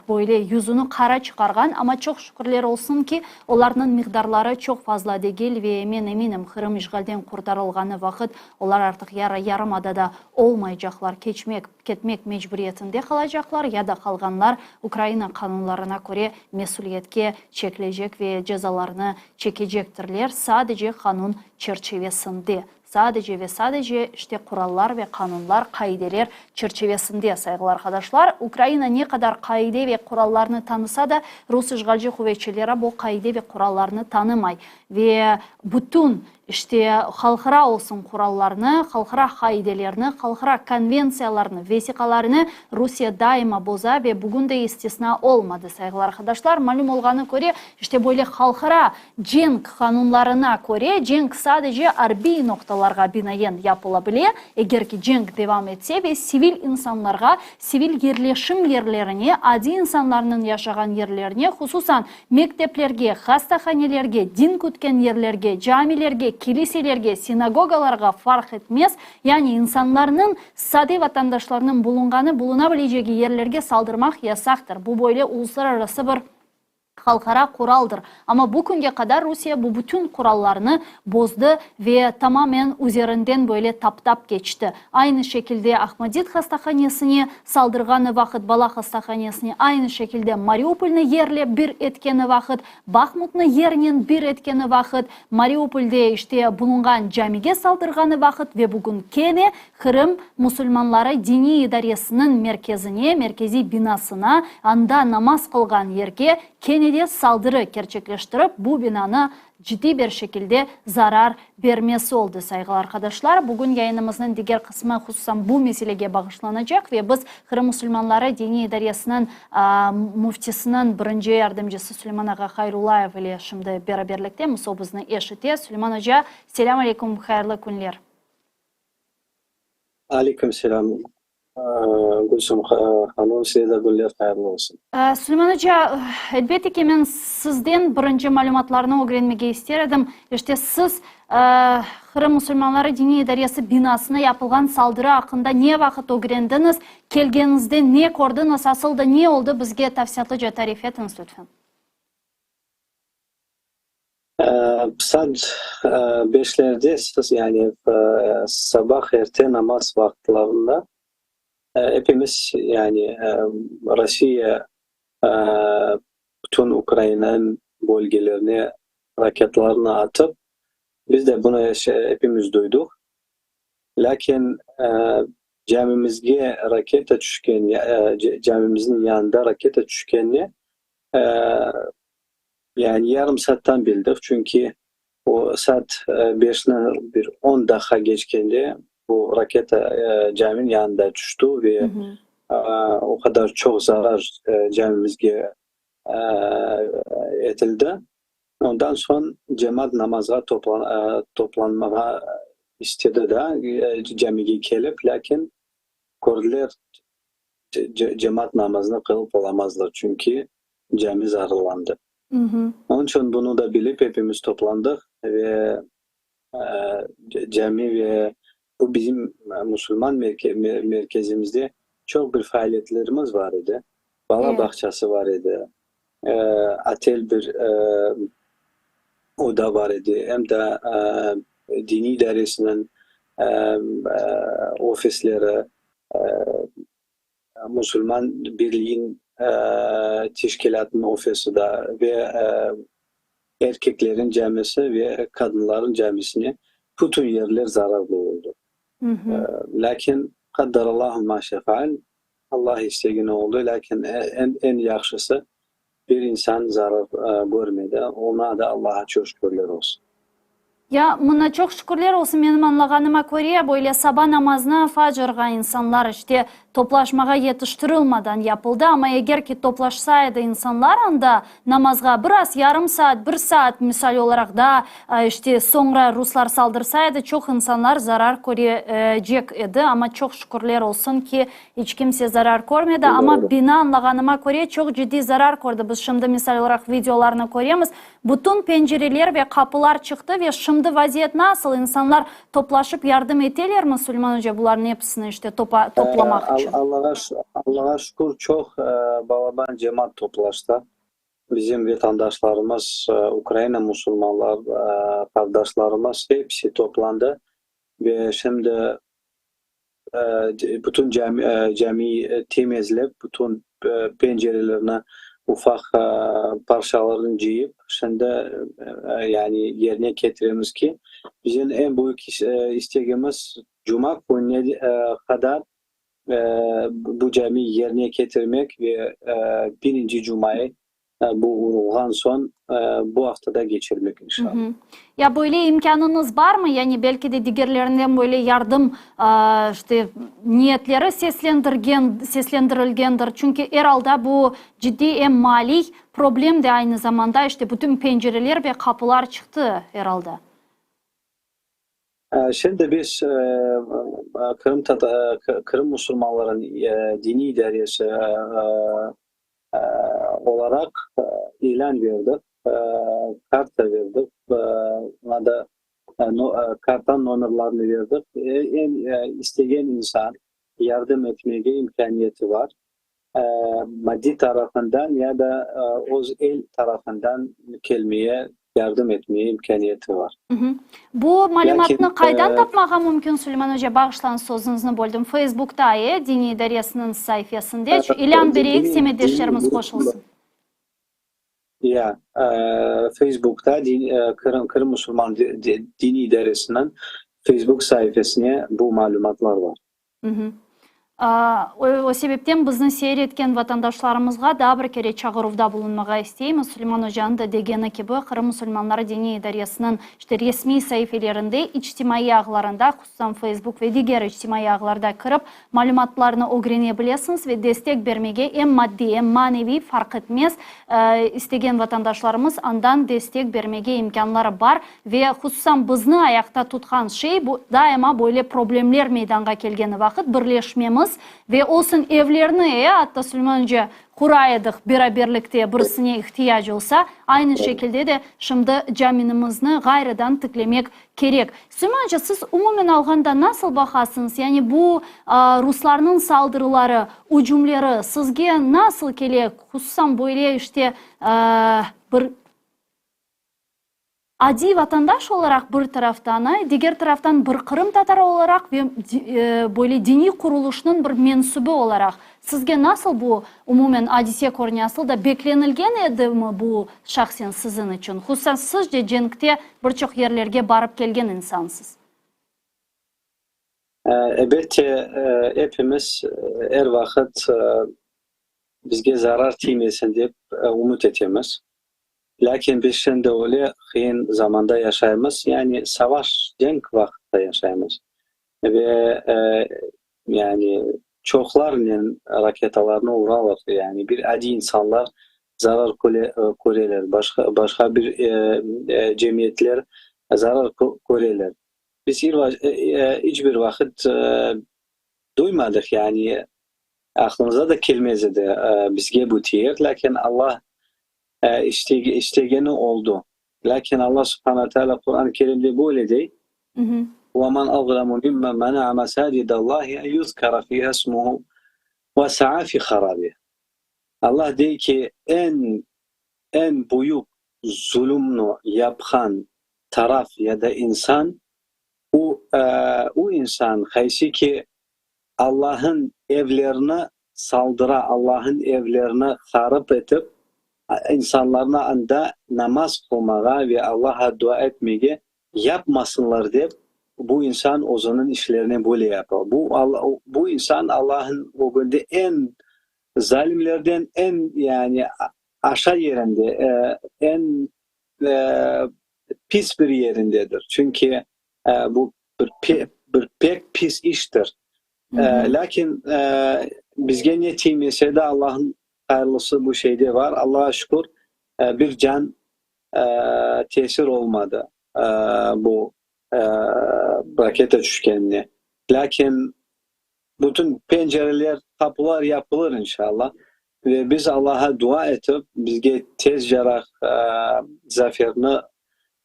böyle yüzüni qara çıqarğan, amma çoq şükürler olsun ki, olarnıñ miqdarları çoq fazla degil ve men eminim, Qırım işğalden qurtarılğanı vaqıt olar artıq yarımadada olmaycaqlar, keçmek, ketmek mecburiyetinde qalacaqlar ya da qalğanlar Ukraina qanunlarına köre mesüliyetke çekilecek ve cezalarını çekecektirler, sadece qanun çerçivesinde. Sadece ve sadece işte qurallar ve qanunlar, qaideler çerçivesinde, sayğılı arqadaşlar. Ukraina ne qadar qaide ve qurallarnı tanısa da, rus işğalci quvetçileri bu qaide ve qurallarnı tanımay ve bütün işte halqara olsun qurallarnı, halqara qaidelerni, halqara konventsiyalarnı, vesiqalarını Rusiye daima boza ve bugün de istisna olmadı, sayğılı arqadaşlar. Malüm olğanı köre, işte böyle halqara Cenk qanunlarına köre, cenk sadece arbiy noqtalarğa binaen yapıla bile, eger ki cenk devam etse ve sivil insanlarğa, sivil yerleşim yerlerine, adiy insanlarnıñ yaşağan yerlerine, hususan mekteplerge, hastahanelerge, din kütken yerlerge, camilerge, kiliselerge, sinagogalarğa farq etmez, yani insanlarnıñ, sade vatandaşlarnıñ bulunğanı, buluna bilecegi yerlerge saldırmaq yasaqtır. Bu böyle uluslararası bir halqara quraldır. Amma bu künge qadar Rusiye bu bütün qurallarnı bozdı ve tamamen üzerinden böyle taptap keçti. Aynı şekilde Ahmadit hastahanesine saldırğanı vaqıt, bala hastahanesine, aynı şekilde Mariupolnı yerle bir etkeni vaqıt, Bahmutnı yernen bir etkeni vaqıt, Mariupolde işte bulunğan camige saldırğanı vaqıt ve bugün kene Qırım musulmanları diniy idaresiniñ merkezine, merkeziy binasına, anda namaz qılğan yerge kene de saldırı kerçekleştirip, bu binanı. ciddiy bir şekilde zarar bermesi oldı, sayğılı arqadaşlar. Bugün yayınımıznıñ diger qısmı hususan bu meselege bağışlanacaq ve biz Qırım musulmanları diniy idaresiniñ müftisiniñ birinci yardımcısı Suleyman ağa Hayrullayev ile şimdi beraberliktemiz, o bizni eşite. Suleyman oca, selâm aleyküm, hayırlı künler. Aleyküm selâm, Gülsüm hanım, size de künler hayırlı olsun. Suleyman oca, elbette ki, men sizden birinci malümatlarnı ögrenmege ister edim. İşte, siz Qırım musulmanları diniy idaresi binasına yapılğan saldırı aqqında ne vaqıt ögrendiñiz, kelgeniñizde ne kördiñiz, asıl da ne oldı, bizge tafsilâtlıca tarif etiñiz, lütfen. Saat beşlerde, yani sabah erte namaz vaqıtlarında epimiz, yani Rossiya bütün Ukrainanıñ bölgelerine raketlarnı atıp, biz de bunı epimiz duydıq. Lâkin camimizge raketa tüşken, camimizniñ yanında raketa tüşkenini Yani yarım saattan bildik, çünki o saat beşni bir on daqqa keçkende bu raketa caminiñ yanında tüşti ve o qadar çoq zarar camimizge etildi. Ondan soñ cemaat namazğa toplanmağa istedi da, camige kelip, lâkin kördiler, cemaat namazını qılıp olamazlar, çünki cami zararlandı. Onıñ içün bunı da bilip epimiz toplandıq ve cami ve bu bizim musulman merkezimizde çoq bir faaliyetlerimiz bar edi. Bala bağçası bar edi, otel bir oda bar edi, em de diniy idaresiniñ ofisleri, Musulman birliğin teşkilâtınıñ ofisi da ve erkeklerin camisi ve qadınların camisine bütün yerler zararlı oldı. Lâkin qaddarallahu ma şa faal, Allah istegeni oldı, lâkin eñ yahşısı bir insan zarar körmedi, oña da Allaha çoq şükürler olsun. Ya, mına çoq şükürler olsun, menim añlağanıma köre, böyle saba namazına facırğa insanlar işte toplaşmağa yetiştirilmadan yapıldı, amma eger ki toplaşsa edi insanlar anda namazğa biraz yarım saat, bir saat misal olaraq daa işte soñra ruslar saldırsa edi, çoq insanlar zarar körecek edi, amma çoq şükürler olsun ki, İç kimse zarar körmedi, amma bina, añlağanıma köre, çoq ciddiy zarar kördi. Biz şimdi, misal olaraq, videolarnı köremiz. Bütün pencereler ve qapılar çıqtı ve şimdi vaziyet nasıl? İnsanlar toplaşıp yardım etelermi, Suleyman oca, bularnıñ episini işte topa, toplamaq içün? Allağa şükür, çoq balaban cemaat toplaştı. Bizim vatandaşlarımız, Ukraina musulmanlar, qardaşlarımız episi toplandı ve şimdi Bütün camiy temizlep, bütün pencerelerni ufaq parçalarını cıyıp, şimdi yani yerine ketiremiz ki, bizim eñ büyük istegimiz cuma kününe qadar bu camiy yerine ketirmek ve birinci cumayı Bu urulğan soñ bu aftada keçirmek inşallah. Ya böyle imkânıñız barmı? Yani belki de digerlerinden böyle yardım, işte, niyetleri seslendirgen, seslendirilgendir. Çünki er alda bu ciddiy em maliy problem de aynı zamanda, işte, bütün pencereler ve qapılar çıqtı er alda. Şimdi biz Qırım Qırım musulmanlarınıñ diniy idaresi olaraq ilân berdik, karta berdik, oña da kartanıñ nomerlerini berdik. Eñ istegen insan yardım etmege imkâniyeti bar. Maddiy tarafından ya da öz el tarafından kelmeye, yardım etmeye imkâniyeti bar. Bu malümatnı qaydan tapmağa mümkün, Suleyman oca? Bağışlañız, sözüñizni böldim. Feysbukta, e, Diniy idaresiniñ saifesinde. İlân bereyik, semetdeşlerimiz qoşulsın. Ya, Feysbukta Qırım musulman diniy idaresiniñ Feysbuk saifesine bu malümatlar bar. O sebepten bizni seyir etken vatandaşlarımızğa daa bir kere çağıruvda bulunmağa isteymiz. Suleyman ocanıñ da degeni kibi, Qırım musulmanları diniy idaresiniñ işte resmiy saifelerinde, içtimaiy ağlarında, hususan Facebook ve diger içtimaiy ağlarda kirip, malümatlarnı ögrene bilesiñiz ve destek bermege em maddiy, em maneviy, farq etmez, istegen vatandaşlarımız andan destek bermege imkânları bar. Ve hususan bizni ayaqta tutqan şey, bu daima böyle problemler meydanğa kelgeni vaqıt birleşmemiz ve olsun evlerni, e, atta Suleyman oca, qura edik beraberlikte, birisine ihtiyac olsa, aynı şekilde de şimdi caminimizni ğayrıdan tiklemek kerek. Suleyman oca, siz umumen alğanda nasıl baqasıñız, yani bu ruslarnıñ saldırıları, ücümleri sizge nasıl kele, hususan böyle işte bir Adiy vatandaş olaraq bir taraftan, diger taraftan bir qırımtatarı olaraq ve böyle diniy qurulışnıñ bir mensübi olaraq sizge nasıl bu umumen adise körüne? Asıl da beklenilgen edimi bu şahsen siziñ içün? Hususan siz de cenkte bir çoq yerlerge barıp kelgen insansız. Elbette, epimiz er vaqıt bizge zarar tiymesin dep ümüt etemiz. Lâkin biz şimdi öyle qıyın zamanda yaşaymız, yani savaş, cenk vaqıtta yaşaymız ve yani çoqlarnen raketalarnı uralar, yani bir adiy insanlar zarar köreler, başqa başqa bir cemiyetler zarar köreler. Biz iç bir vaqıt duymadıq, yani aqlımıza da kelmez edi bizge bu tiyer, lâkin Allah istegeni oldu. Lâkin Allah subhana teala Quran-ı Kerimde böyle dey, Ve men azlemu mimmen mena'a mesacidallahi en yuzkera fiha ismuhu ve sa'a fi harabiha. Allah dey ki, eñ, eñ büyük zulümni yapqan taraf ya da insan, o, o insan qaysı ki Allah'ın evlerini saldıra, Allah'ın evlerini harap etip, insanlarnı anda namaz qılmağa ve Allah'a dua etmege yapmasınlar dep, bu insan özüniñ işlerini böyle yapa. Bu, bu insan Allah'ın ögünde eñ zalimlerden eñ, yani, aşağı yerinde, eñ pis bir yerindedir. Çünki bu bir bir pek pis iştir. Lâkin bizge ne tiymese de, Allahnıñ hayırlısı bu şeyde var. Allağa şükür, bir can tesir olmadı bu raketa tüşkenine. Lâkin bütün pencereler, qapular yapılır inşallah. Ve biz Allaha dua etip, bizge tezcaraq zaferni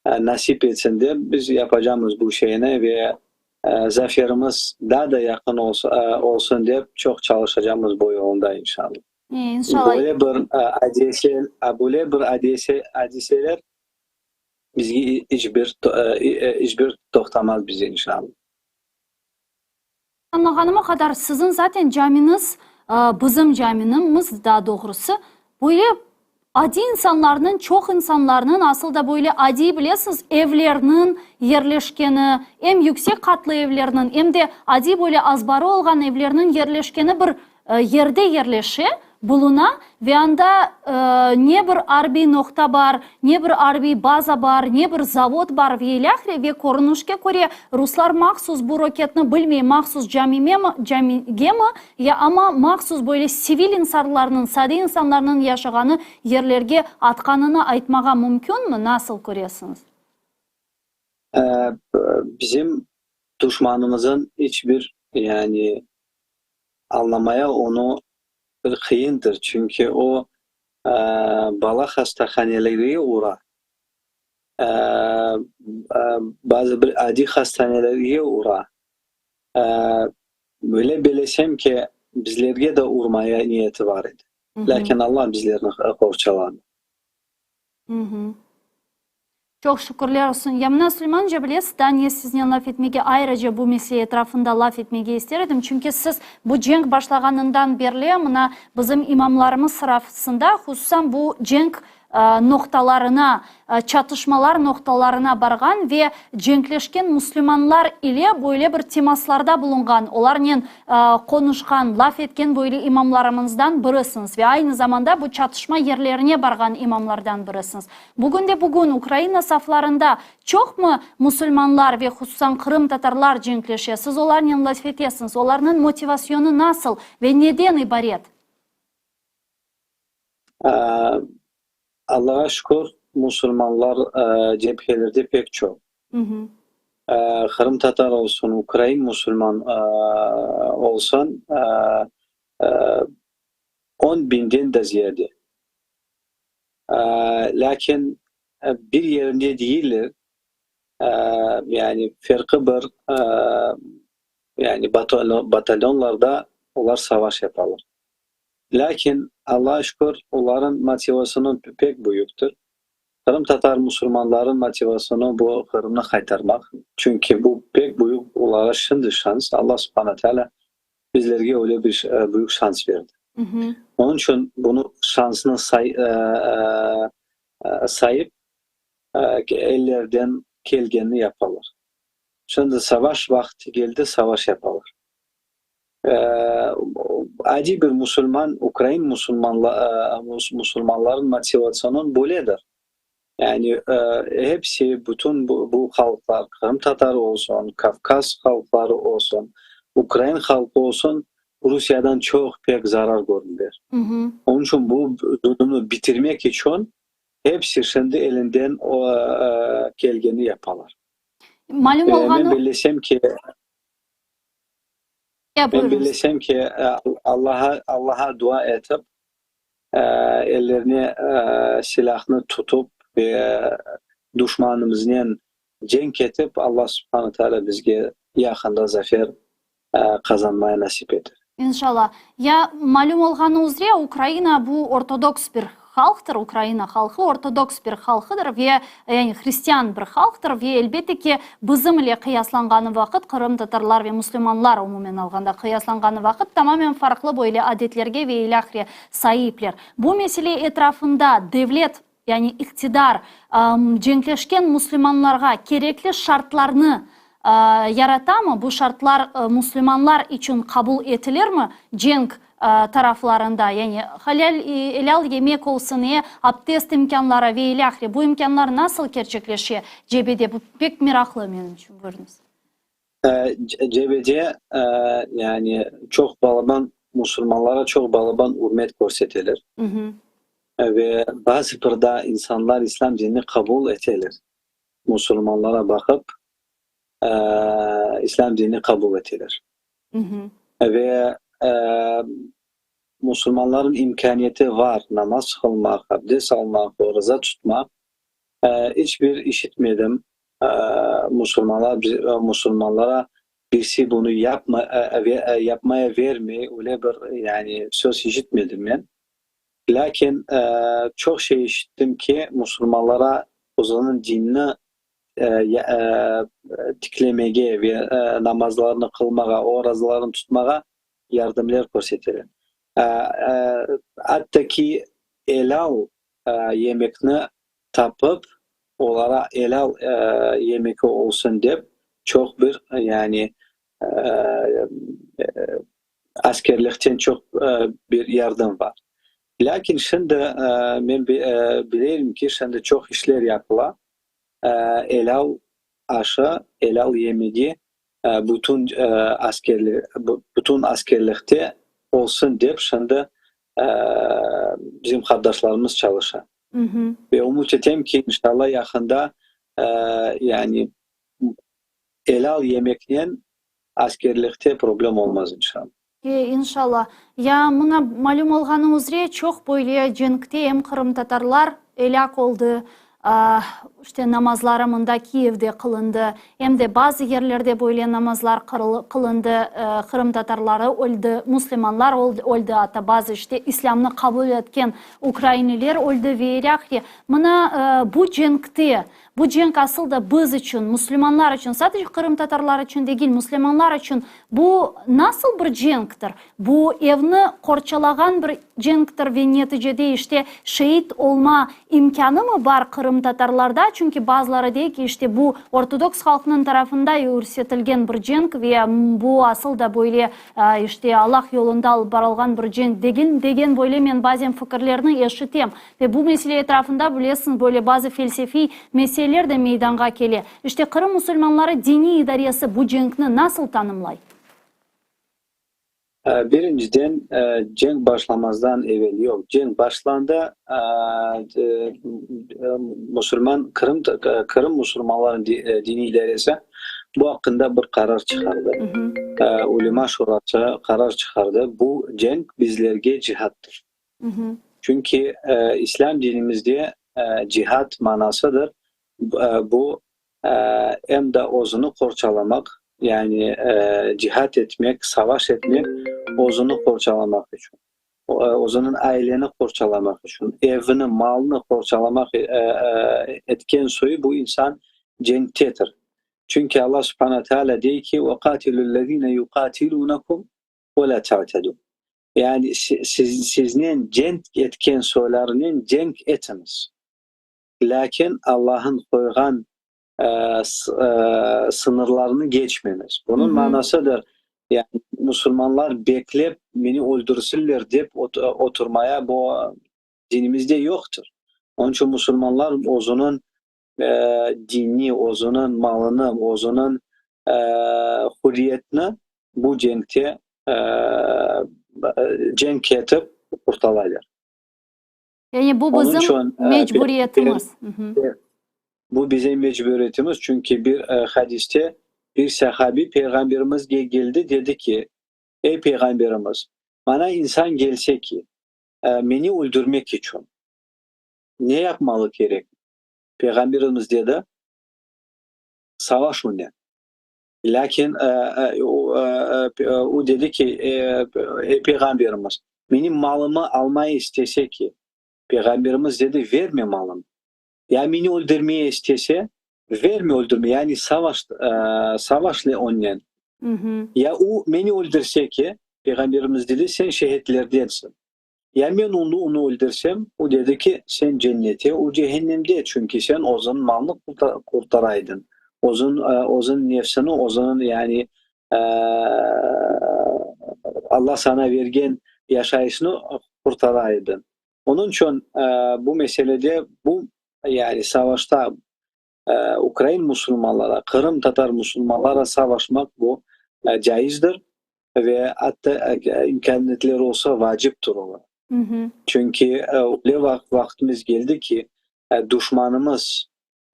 nasip etsin dep, biz yapacamız bu şeyni ve zaferimiz daa da yaqın olsun dep, çoq çalışacamız bu yolunda, inşallah. İnşallah. Böyle bir adise, böyle bir adise, adiseler bizge iç bir, iç bir toqtamaz bizi, inşallah. Añlağanıma qadar, siziñ zaten camiñiz, bizim caminimiz daa doğrusı, böyle adiy insanlarnıñ, çoq insanlarnıñ, asıl da böyle adiy, bilesiñiz, evlerniñ yerleşkeni, em yüksek qatlı evlerniñ, em de adiy böyle azbarı olğan evlerniñ yerleşkeni bir yerde yerleşe, buluna ve anda ne bir arbiy noqta bar, ne bir arbiy baza bar, ne bir zavod bar ve ilâhre ve körünişke köre ruslar mahsus bu roketni, bilmeyim, mahsus camimemi, camigemi ya amma mahsus böyle sivil insarlarnıñ, sade insanlarnıñ yaşağanı yerlerge atqanını aytmağa mümkünmi, nasıl köresiñiz? Bizim duşmanımızın iç bir, yani, Añlamaya onı bir qıyındır, çünki o, bala hastahanelerge ura, bazı bir adiy hastanelerge ura. Böyle belesem ki, bizlerge de urmaya niyeti bar edi. Lâkin Alla bizlerni qorçaladı. Çoq şükürler olsun. Ya mına, Suleyman oca, bilesiz, daa ne siznen laf etmege, ayrıca bu mesele etrafında laf etmege ister edim, çünki siz bu cenk başlağanından berli, mına, bizim imamlarımız sırasında, hususan bu cenk. Noqtalarına, çatışmalar noqtalarına barğan ve cenkleşken müslümanlar ile böyle bir temaslarda bulunğan, olarnen qonuşqan, laf etken böyle imamlarımızdan birisiñiz ve aynı zamanda bu çatışma yerlerine barğan imamlardan birisiñiz. Bugün de bugün Ukraina saflarında çoqmı müsülmanlar ve hususan qırımtatarlar cenkleşe? Siz olarnen laf etesiñiz, olarnıñ motivasyonı nasıl ve neden ibaret? Allağa şükür, musulmanlar cebhelerde pek çoq. Qırımtatar olsun, ukrain musulman olsun, on biñden de ziyade. Lâkin bir yerinde değiller, yani ferqı bir, yani batalyonlarda olar savaş yapalar. Lâkin, Allağa şükür, olarıñ motivasyonı pek büyüktir. Qırımtatar musulmanlarıñ motivasyonı bu Qırımnı qaytarmaq. Çünki bu pek büyük olarğa şimdi şans. Alla subhana teala bizlerge öyle bir büyük şans berdi. Onıñ içün bunı şansnı sayıp, ellerden kelgenini yapalar. Şimdi savaş vaqtı keldi, savaş yapalar. Adiy bir musulman, ukrain musulmanlarınıñ motivasyonı böyledir. Yani hepsi, bütün bu halqlar, qırımtatar olsun, kavkaz halqları olsun, ukrain halqı olsun, Rusiyadan çoq pek zarar kördiler. Onıñ içün bu zulumnı bitirmek içün hepsi şimdi elinden kelgeni yapalar. Malüm olğanı. Men bellesem ki, Men bellesem ki, Allaha, Allaha dua etip, ellerine silâhnı tutıp ve duşmanımıznen cenk etip, Alla subhane teala bizge yaqında zafer qazanmaya nasip eter. İnşallah. Ya, malüm olğanı üzre, Ukraina bu ortodoks bir halqtır, Ukraina halqı ortodoks bir halqıdır ve, yani hristian bir halqtır ve elbette ki, bizim ile qıyaslanğanı vaqıt, qırımtatarlar ve müslümanlar umumen alğanda qıyaslanğanı vaqıt tamamen farqlı böyle adetlerge ve ilâhre saipler. Bu mesele etrafında devlet, yani iqtidar, cenkleşken müslümanlarğa kerekli şartlarnı yaratamı? Bu şartlar müslümanlar içün qabul etilirmi cenk taraflarında? Yani halâl, elâl yemek olsun, e, abdest imkânları ve ilâhre, bu imkânlar nasıl kerçekleşe cebede? Bu pek meraqlı menim içün. Buyurıñız. Cebede, yani çoq balaban musulmanlara çoq balaban ürmet körseteler. Ve bazı bir da insanlar İslâm dinini qabul eteler. Musulmanlara baqıp, İslâm dinini qabul eteler. Ve musulmanlarnıñ imkâniyeti var namaz qılmaq, abdest almaq, oraza tutmaq. İç bir işitmedim, musulmanlar musulmanlara birisi bunı yapma yapmaya vermey, öyle bir yani söz işitmedim men. Lâkin çoq şey işittim ki, musulmanlara özüniñ dinini tiklemege ve namazlarını qılmağa, orazalarını tutmağa yardımler körseteler. Atta ki, elâl yemekni tapıp, olara elâl yemeki olsun dep, çoq bir, yani, askerlikten çoq bir yardım bar. Lâkin şimdi men bileyim ki, şimdi çoq işler yapıla, elâl aşı, elâl yemegi bütün askerler, bütün askerlikte olsun dep şimdi bizim qardaşlarımız çalışa. Ve ümüt etem ki, inşallah, yaqında, yani elâl yemeknen askerlikte problem olmaz, inşallah. E, inşallah. Ya mına malüm olğanı üzre çoq böyle cenkte em qırımtatarlar elâk oldı. İşte, namazları mında Kiyevde qılındı, em de bazı yerlerde böyle namazlar qılındı, qırımtatarları öldi, müslimanlar öldi, atta bazı, işte, islâmnı qabul etken ukrainliler öldi ve ilâhre. Mına bu cenkte, bu cenk asıl da biz içün, müslimanlar içün, sadece qırımtatarlar içün degil, müslimanlar içün bu nasıl bir cenktir? Bu evni qorçalağan bir cenktir ve neticede işte şeit olma imkânımı bar qırımtatarlarda, çünki bazıları dey ki, işte bu ortodoks halqnıñ tarafında yürsetilgen bir cenk ve bu asıl da böyle işte Allah yolunda alıp barılğan bir cenk degil degen böyle men bazen fikirlerni eşitem ve bu mesele etrafında bilesiñ böyle bazı felsefiy meseleler de meydanğa kele. İşte Qırım musulmanları diniy idaresi bu cenkni nasıl tanımlay? Birinciden, cenk başlamazdan evel, yoq, cenk başlandı, musulman, Qırım, Qırım musulmanlarınıñ diniy idaresi bu aqqında bir qarar çıqardı. Ulema şurası qarar çıqardı, bu cenk bizlerge cihattır. Çünki İslâm dinimizde cihat manasıdır, bu em de özüni qorçalamaq, yani cihat etmek, savaş etmek, özüni qorçalamaq içün, özüniñ aileni qorçalamaq içün, evini, malını qorçalamaq etken soyu bu insan cenktedir. Çünki Allah subhana teala dey ki, Ve qatilüllezine yuqatilunekum ve la ta'tedu. Yani siznen cenk etken soylarınen cenk etiñiz. Lâkin Allah'ın qoyğan sıñırlarını geçmeñiz. Bunıñ manasıdır, yani musulmanlar beklep meni öldürsinler dep oturmaya bu dinimizde yoqtır. Onıñ içün musulmanlar özüniñ dinni, özüniñ malını, özüniñ hürriyetini bu cenkte cenk etip qurtalaylar. Yani bu Onıñ bizim içün mecburiyetimiz. Bu bizim mecburiyetimiz, çünki bir hadiste bir sahabi Peyğamberimizge keldi, dedi ki, Ey Peyğamberimiz, maña insan kelse ki, meni öldürmek içün, ne yapmalı kerek? Peyğamberimiz dedi, Savaş onen. Lâkin o dedi ki, Ey Peyğamberimiz, menim malımı almaya istese ki, Peyğamberimiz dedi, verme malını. Ya meni öldürmeye istese, verme öldürmeye, yani savaş, savaşle onnen. Ya o meni öldürse ki, Peyğamberimiz dedi, sen şehitlerdensiñ. Ya men onı, onı öldürsem, o dedi ki, sen cennete, o cehennemde, çünki sen özüniñ malını qurtaraydın, özüñ, özüniñ nefsini, özüniñ, yani, Alla saña bergen yaşayışnı qurtaraydın. Onıñ içün bu meselede, bu, yani, savaşta ukrain musulmanlara, qırımtatar musulmanlara savaşmaq bu caizdir ve atta imkâniyetleri olsa vaciptir olar. Çünki öyle vaqtımız keldi ki, duşmanımız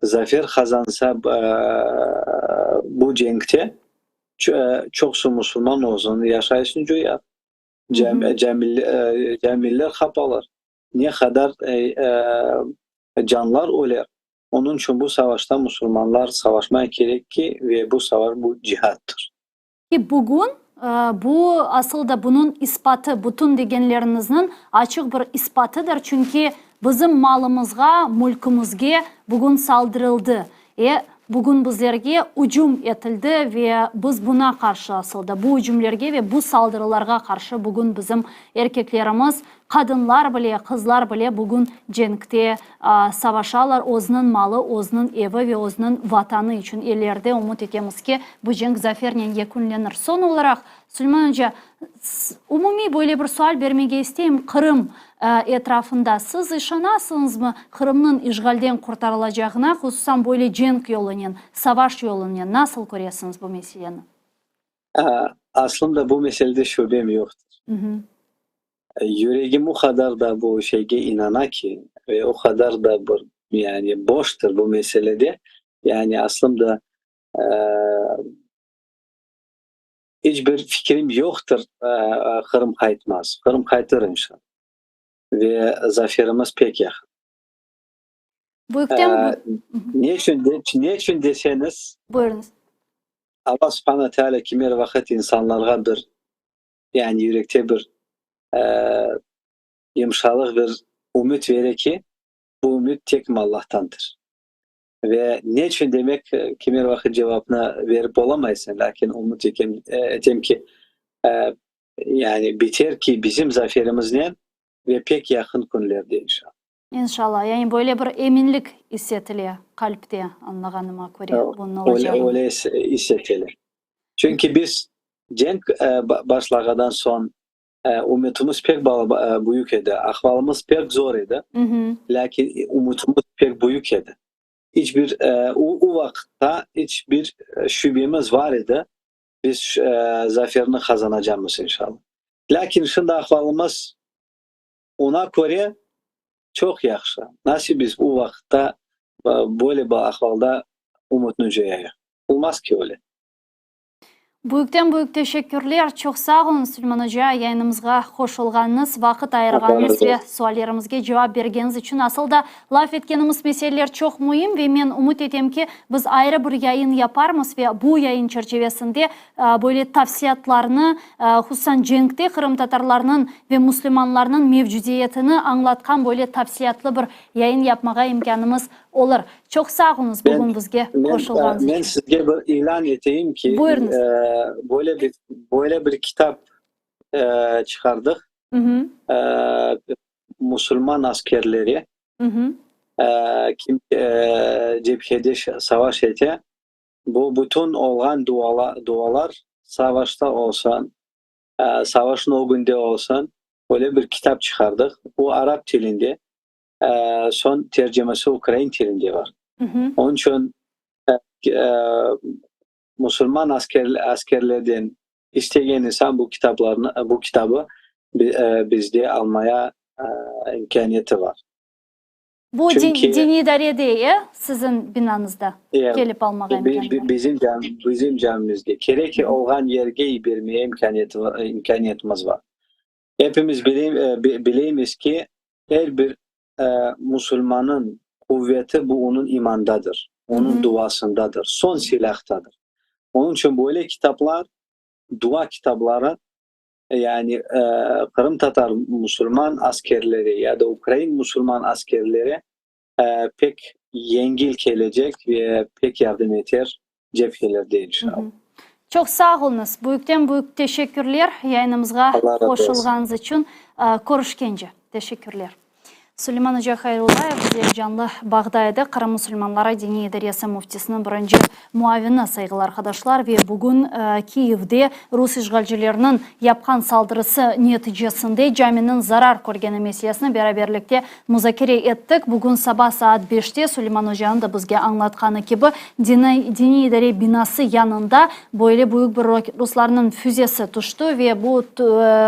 zafer qazansa bu cenkte, çoqusı musulman özüniñ yaşayışını coyar, camiler qapalır, ne qadar canlar öler. Onıñ içün bu savaşta musulmanlar savaşmaya kerek ki, ve bu savaş bu cihattır. Ki bugün bu asıl da bunıñ ispatı, bütün degenleriñizniñ açıq bir ispatıdır, çünki bizim malımızğa, mülkümizge bugün saldırıldı. E, bugün bizlerge ücüm etildi ve biz buna qarşı asıl da, bu ücümlerge ve bu saldırılarğa qarşı bugün bizim erkeklerimiz, Qadınlar bile, qızlar bile bugün cenkte savaşalar, özüniñ malı, özüniñ evi ve özüniñ Vatanı içün. İleride ümüt etemiz ki, bu cenk zafernen yekünlenir. Soñ olaraq, Suleyman oca, umumiy böyle bir sual bermege isteyim, Qırım etrafında siz işanasıñızmı Qırımnıñ işğalden qurtarılacağına, hususan böyle cenk yolunen, savaş yolunen? Nasıl köresiñiz bu meseleni? Aslında bu meselede şübem yoqtır. Yüregim o qadar da bu şeyge inana ki, ve o qadar da bir, yani, boştır bu meselede, yani, aslında iç bir fikrim yoqtır, Qırım qaytmaz. Qırım qaytır, inşallah. Ve zaferimiz pek yaqın. Büyükten Ne içün, ne içün deseñiz, Buyurıñız. Allah subhana teala kimer vaqıt insanlarğa bir, yani yürekte bir yımşalıq, bir ümüt vere ki, bu ümüt tek Allahtandır. Ve ne içün demek, kimer vaqıt cevapnı verip olamaysıñ, lâkin ümüt etem ki, yani biter ki bizim zaferimiznen ve pek yaqın künlerde, inşallah. İnşallah. Yani böyle bir eminlik is etile qalpte, añlağanıma köre, bunıñ olacağını. Öyle is etile. Çünki biz cenk başlağadan soñ ümütimiz pek büyük edi, ahvalımız pek zor edi, lâkin ümütimiz pek büyük edi. İç bir, o vaqıtta iç bir şübemiz var edi, biz zaferni qazanacamız, inşallah. Lâkin şimdi ahvalımız Oña köre çoq yahşı. Nasıl biz o vaqıtta böyle bir ahvalda ümütni coyayıq? Olmaz ki öyle. Büyükten büyük teşekkürler. Çoq sağ oluñ, Suleyman oca, yayınımızğa qoşulğanıñız, vaqıt ayırğanıñız ve suallerimizge cevap bergeniñiz içün. Asıl da, laf etkenimiz meseleler çoq müim ve men ümüt etem ki, biz ayrı bir yayın yaparmız ve bu yayın çerçevesinde Böyle tavsiyatlarnı, hususan cenkte qırımtatarlarnıñ ve müslümanlarnıñ mevcudiyetini añlatqan böyle tavsiyatlı bir yayın yapmağa imkânımız olur. Çoq sağ oluñız bugün bizge qoşulğanıñız içün. Men sizge bir ilân eteyim ki, böyle bir, böyle bir kitap çıqardıq, musulman askerleri, kim cebhede savaş ete, Bu bütün olğan dualar, savaşta olsun, savaşnıñ ögünde olsun, öyle bir kitap çıqardıq. O arap tilinde, soñ tercimesi ukrain tilinde bar. Onıñ içün musulman askerlerden istegen insan bu kitaplarnı, bu kitabı bizde almaya imkâniyeti bar. Bu diniy idarede, e, siziñ binañızda kelip almağa imkân bar? Bizim bizim camimizde. Kerek olğan yerge yibermeye imkâniyetimiz bar. Epimiz bileymiz ki, er bir musulmannıñ quveti bu onıñ imandadır, onıñ duasındadır, soñ silâhtadır. Onıñ içün böyle kitaplar, dua kitapları Yani qırımtatar musulman askerleri ya da ukrain musulman askerleri pek yengil kelecek ve pek yardım eter cephelerde, inşallah. Çoq sağ oluñız. Büyükten büyük teşekkürler yayınımızğa qoşulğanıñız içün. Körüşkence. Teşekkürler. Suleyman oca Hayrullayev bize canlı bağda edi, Qırım musulmanları diniy idaresi müftisiniñ birinci muavini, sayğılı arqadaşlar, ve bugün Kiyevde rus işğalcileriniñ yapqan saldırısı neticesinde caminiñ zarar körgeni meselesini beraberlikte muzakere ettik. Bugün saba saat beşte Suleyman ocanıñ da bizge añlatqanı kibi, diniy idare binası yanında böyle büyük bir ruslarnıñ füzesi tüşti ve bu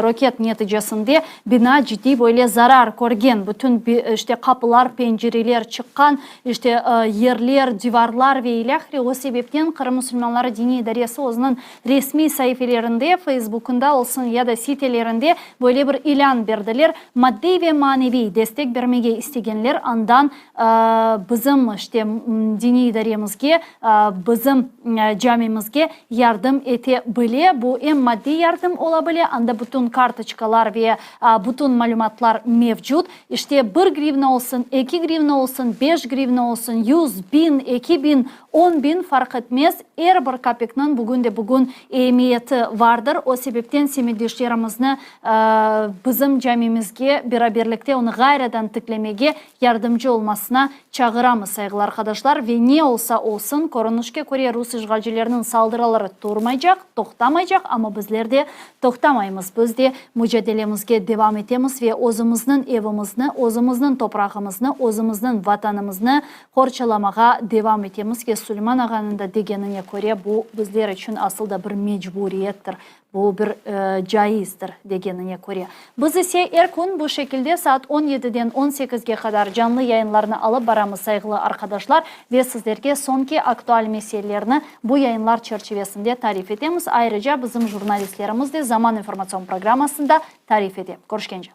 roket neticesinde Bina ciddiy böyle zarar körgen, bütün, işte, qapılar, pencereler çıqqan, işte, yerler, divarlar ve ilâhre. O sebepten Qırım musulmanları diniy idaresi özüniñ resmiy saifelerinde, Feysbukında olsun ya da sitelerinde böyle bir ilân berdiler, maddiy ve maneviy destek bermege istegenler andan bizim, işte, diniy idaremizge, bizim camimizge yardım ete bile. Bu em maddiy yardım ola bile, anda bütün kartoçkalar ve bütün malümatlar mevcut. İşte, bir grivna olsun, eki grivna olsun, beş grivna olsun, yüz, biñ, 2000, 10.000 farq etmez, er bir kapikniñ bugün de bugün emiyeti vardır. O sebepten semetdeşlerimizni bizim camimizge beraberlikte onı ğayrıdan tiklemege yardımcı olmasına çağıramız, sayğılı arqadaşlar, ve ne olsa olsun, körünişke köre rus işğalcileriniñ saldırıları turmaycaq, toqtamaycaq, amma bizler de toqtamaymız, biz de mücadelemizge devam etemiz ve özümizniñ evimizni, özümizniñ toprağımıznı, özümizniñ Vatanımıznı qorçalamağa devam etemiz ve Suleyman ağanıñ da degenine köre, bu bizler içün asıl da bir mecburiyettir. Bu bir caizdir, degenine köre. Biz ise er kün bu şekilde saat on yediden on sekizge qadar canlı yayınlarnı alıp baramız, sayğılı arqadaşlar, ve sizlerge soñki aktual meselelerni bu yayınlar çerçivesinde tarif etemiz. Ayrıca bizim jurnalistlerimiz de Zaman informatsion programmasında tarif ete. Körüşkence.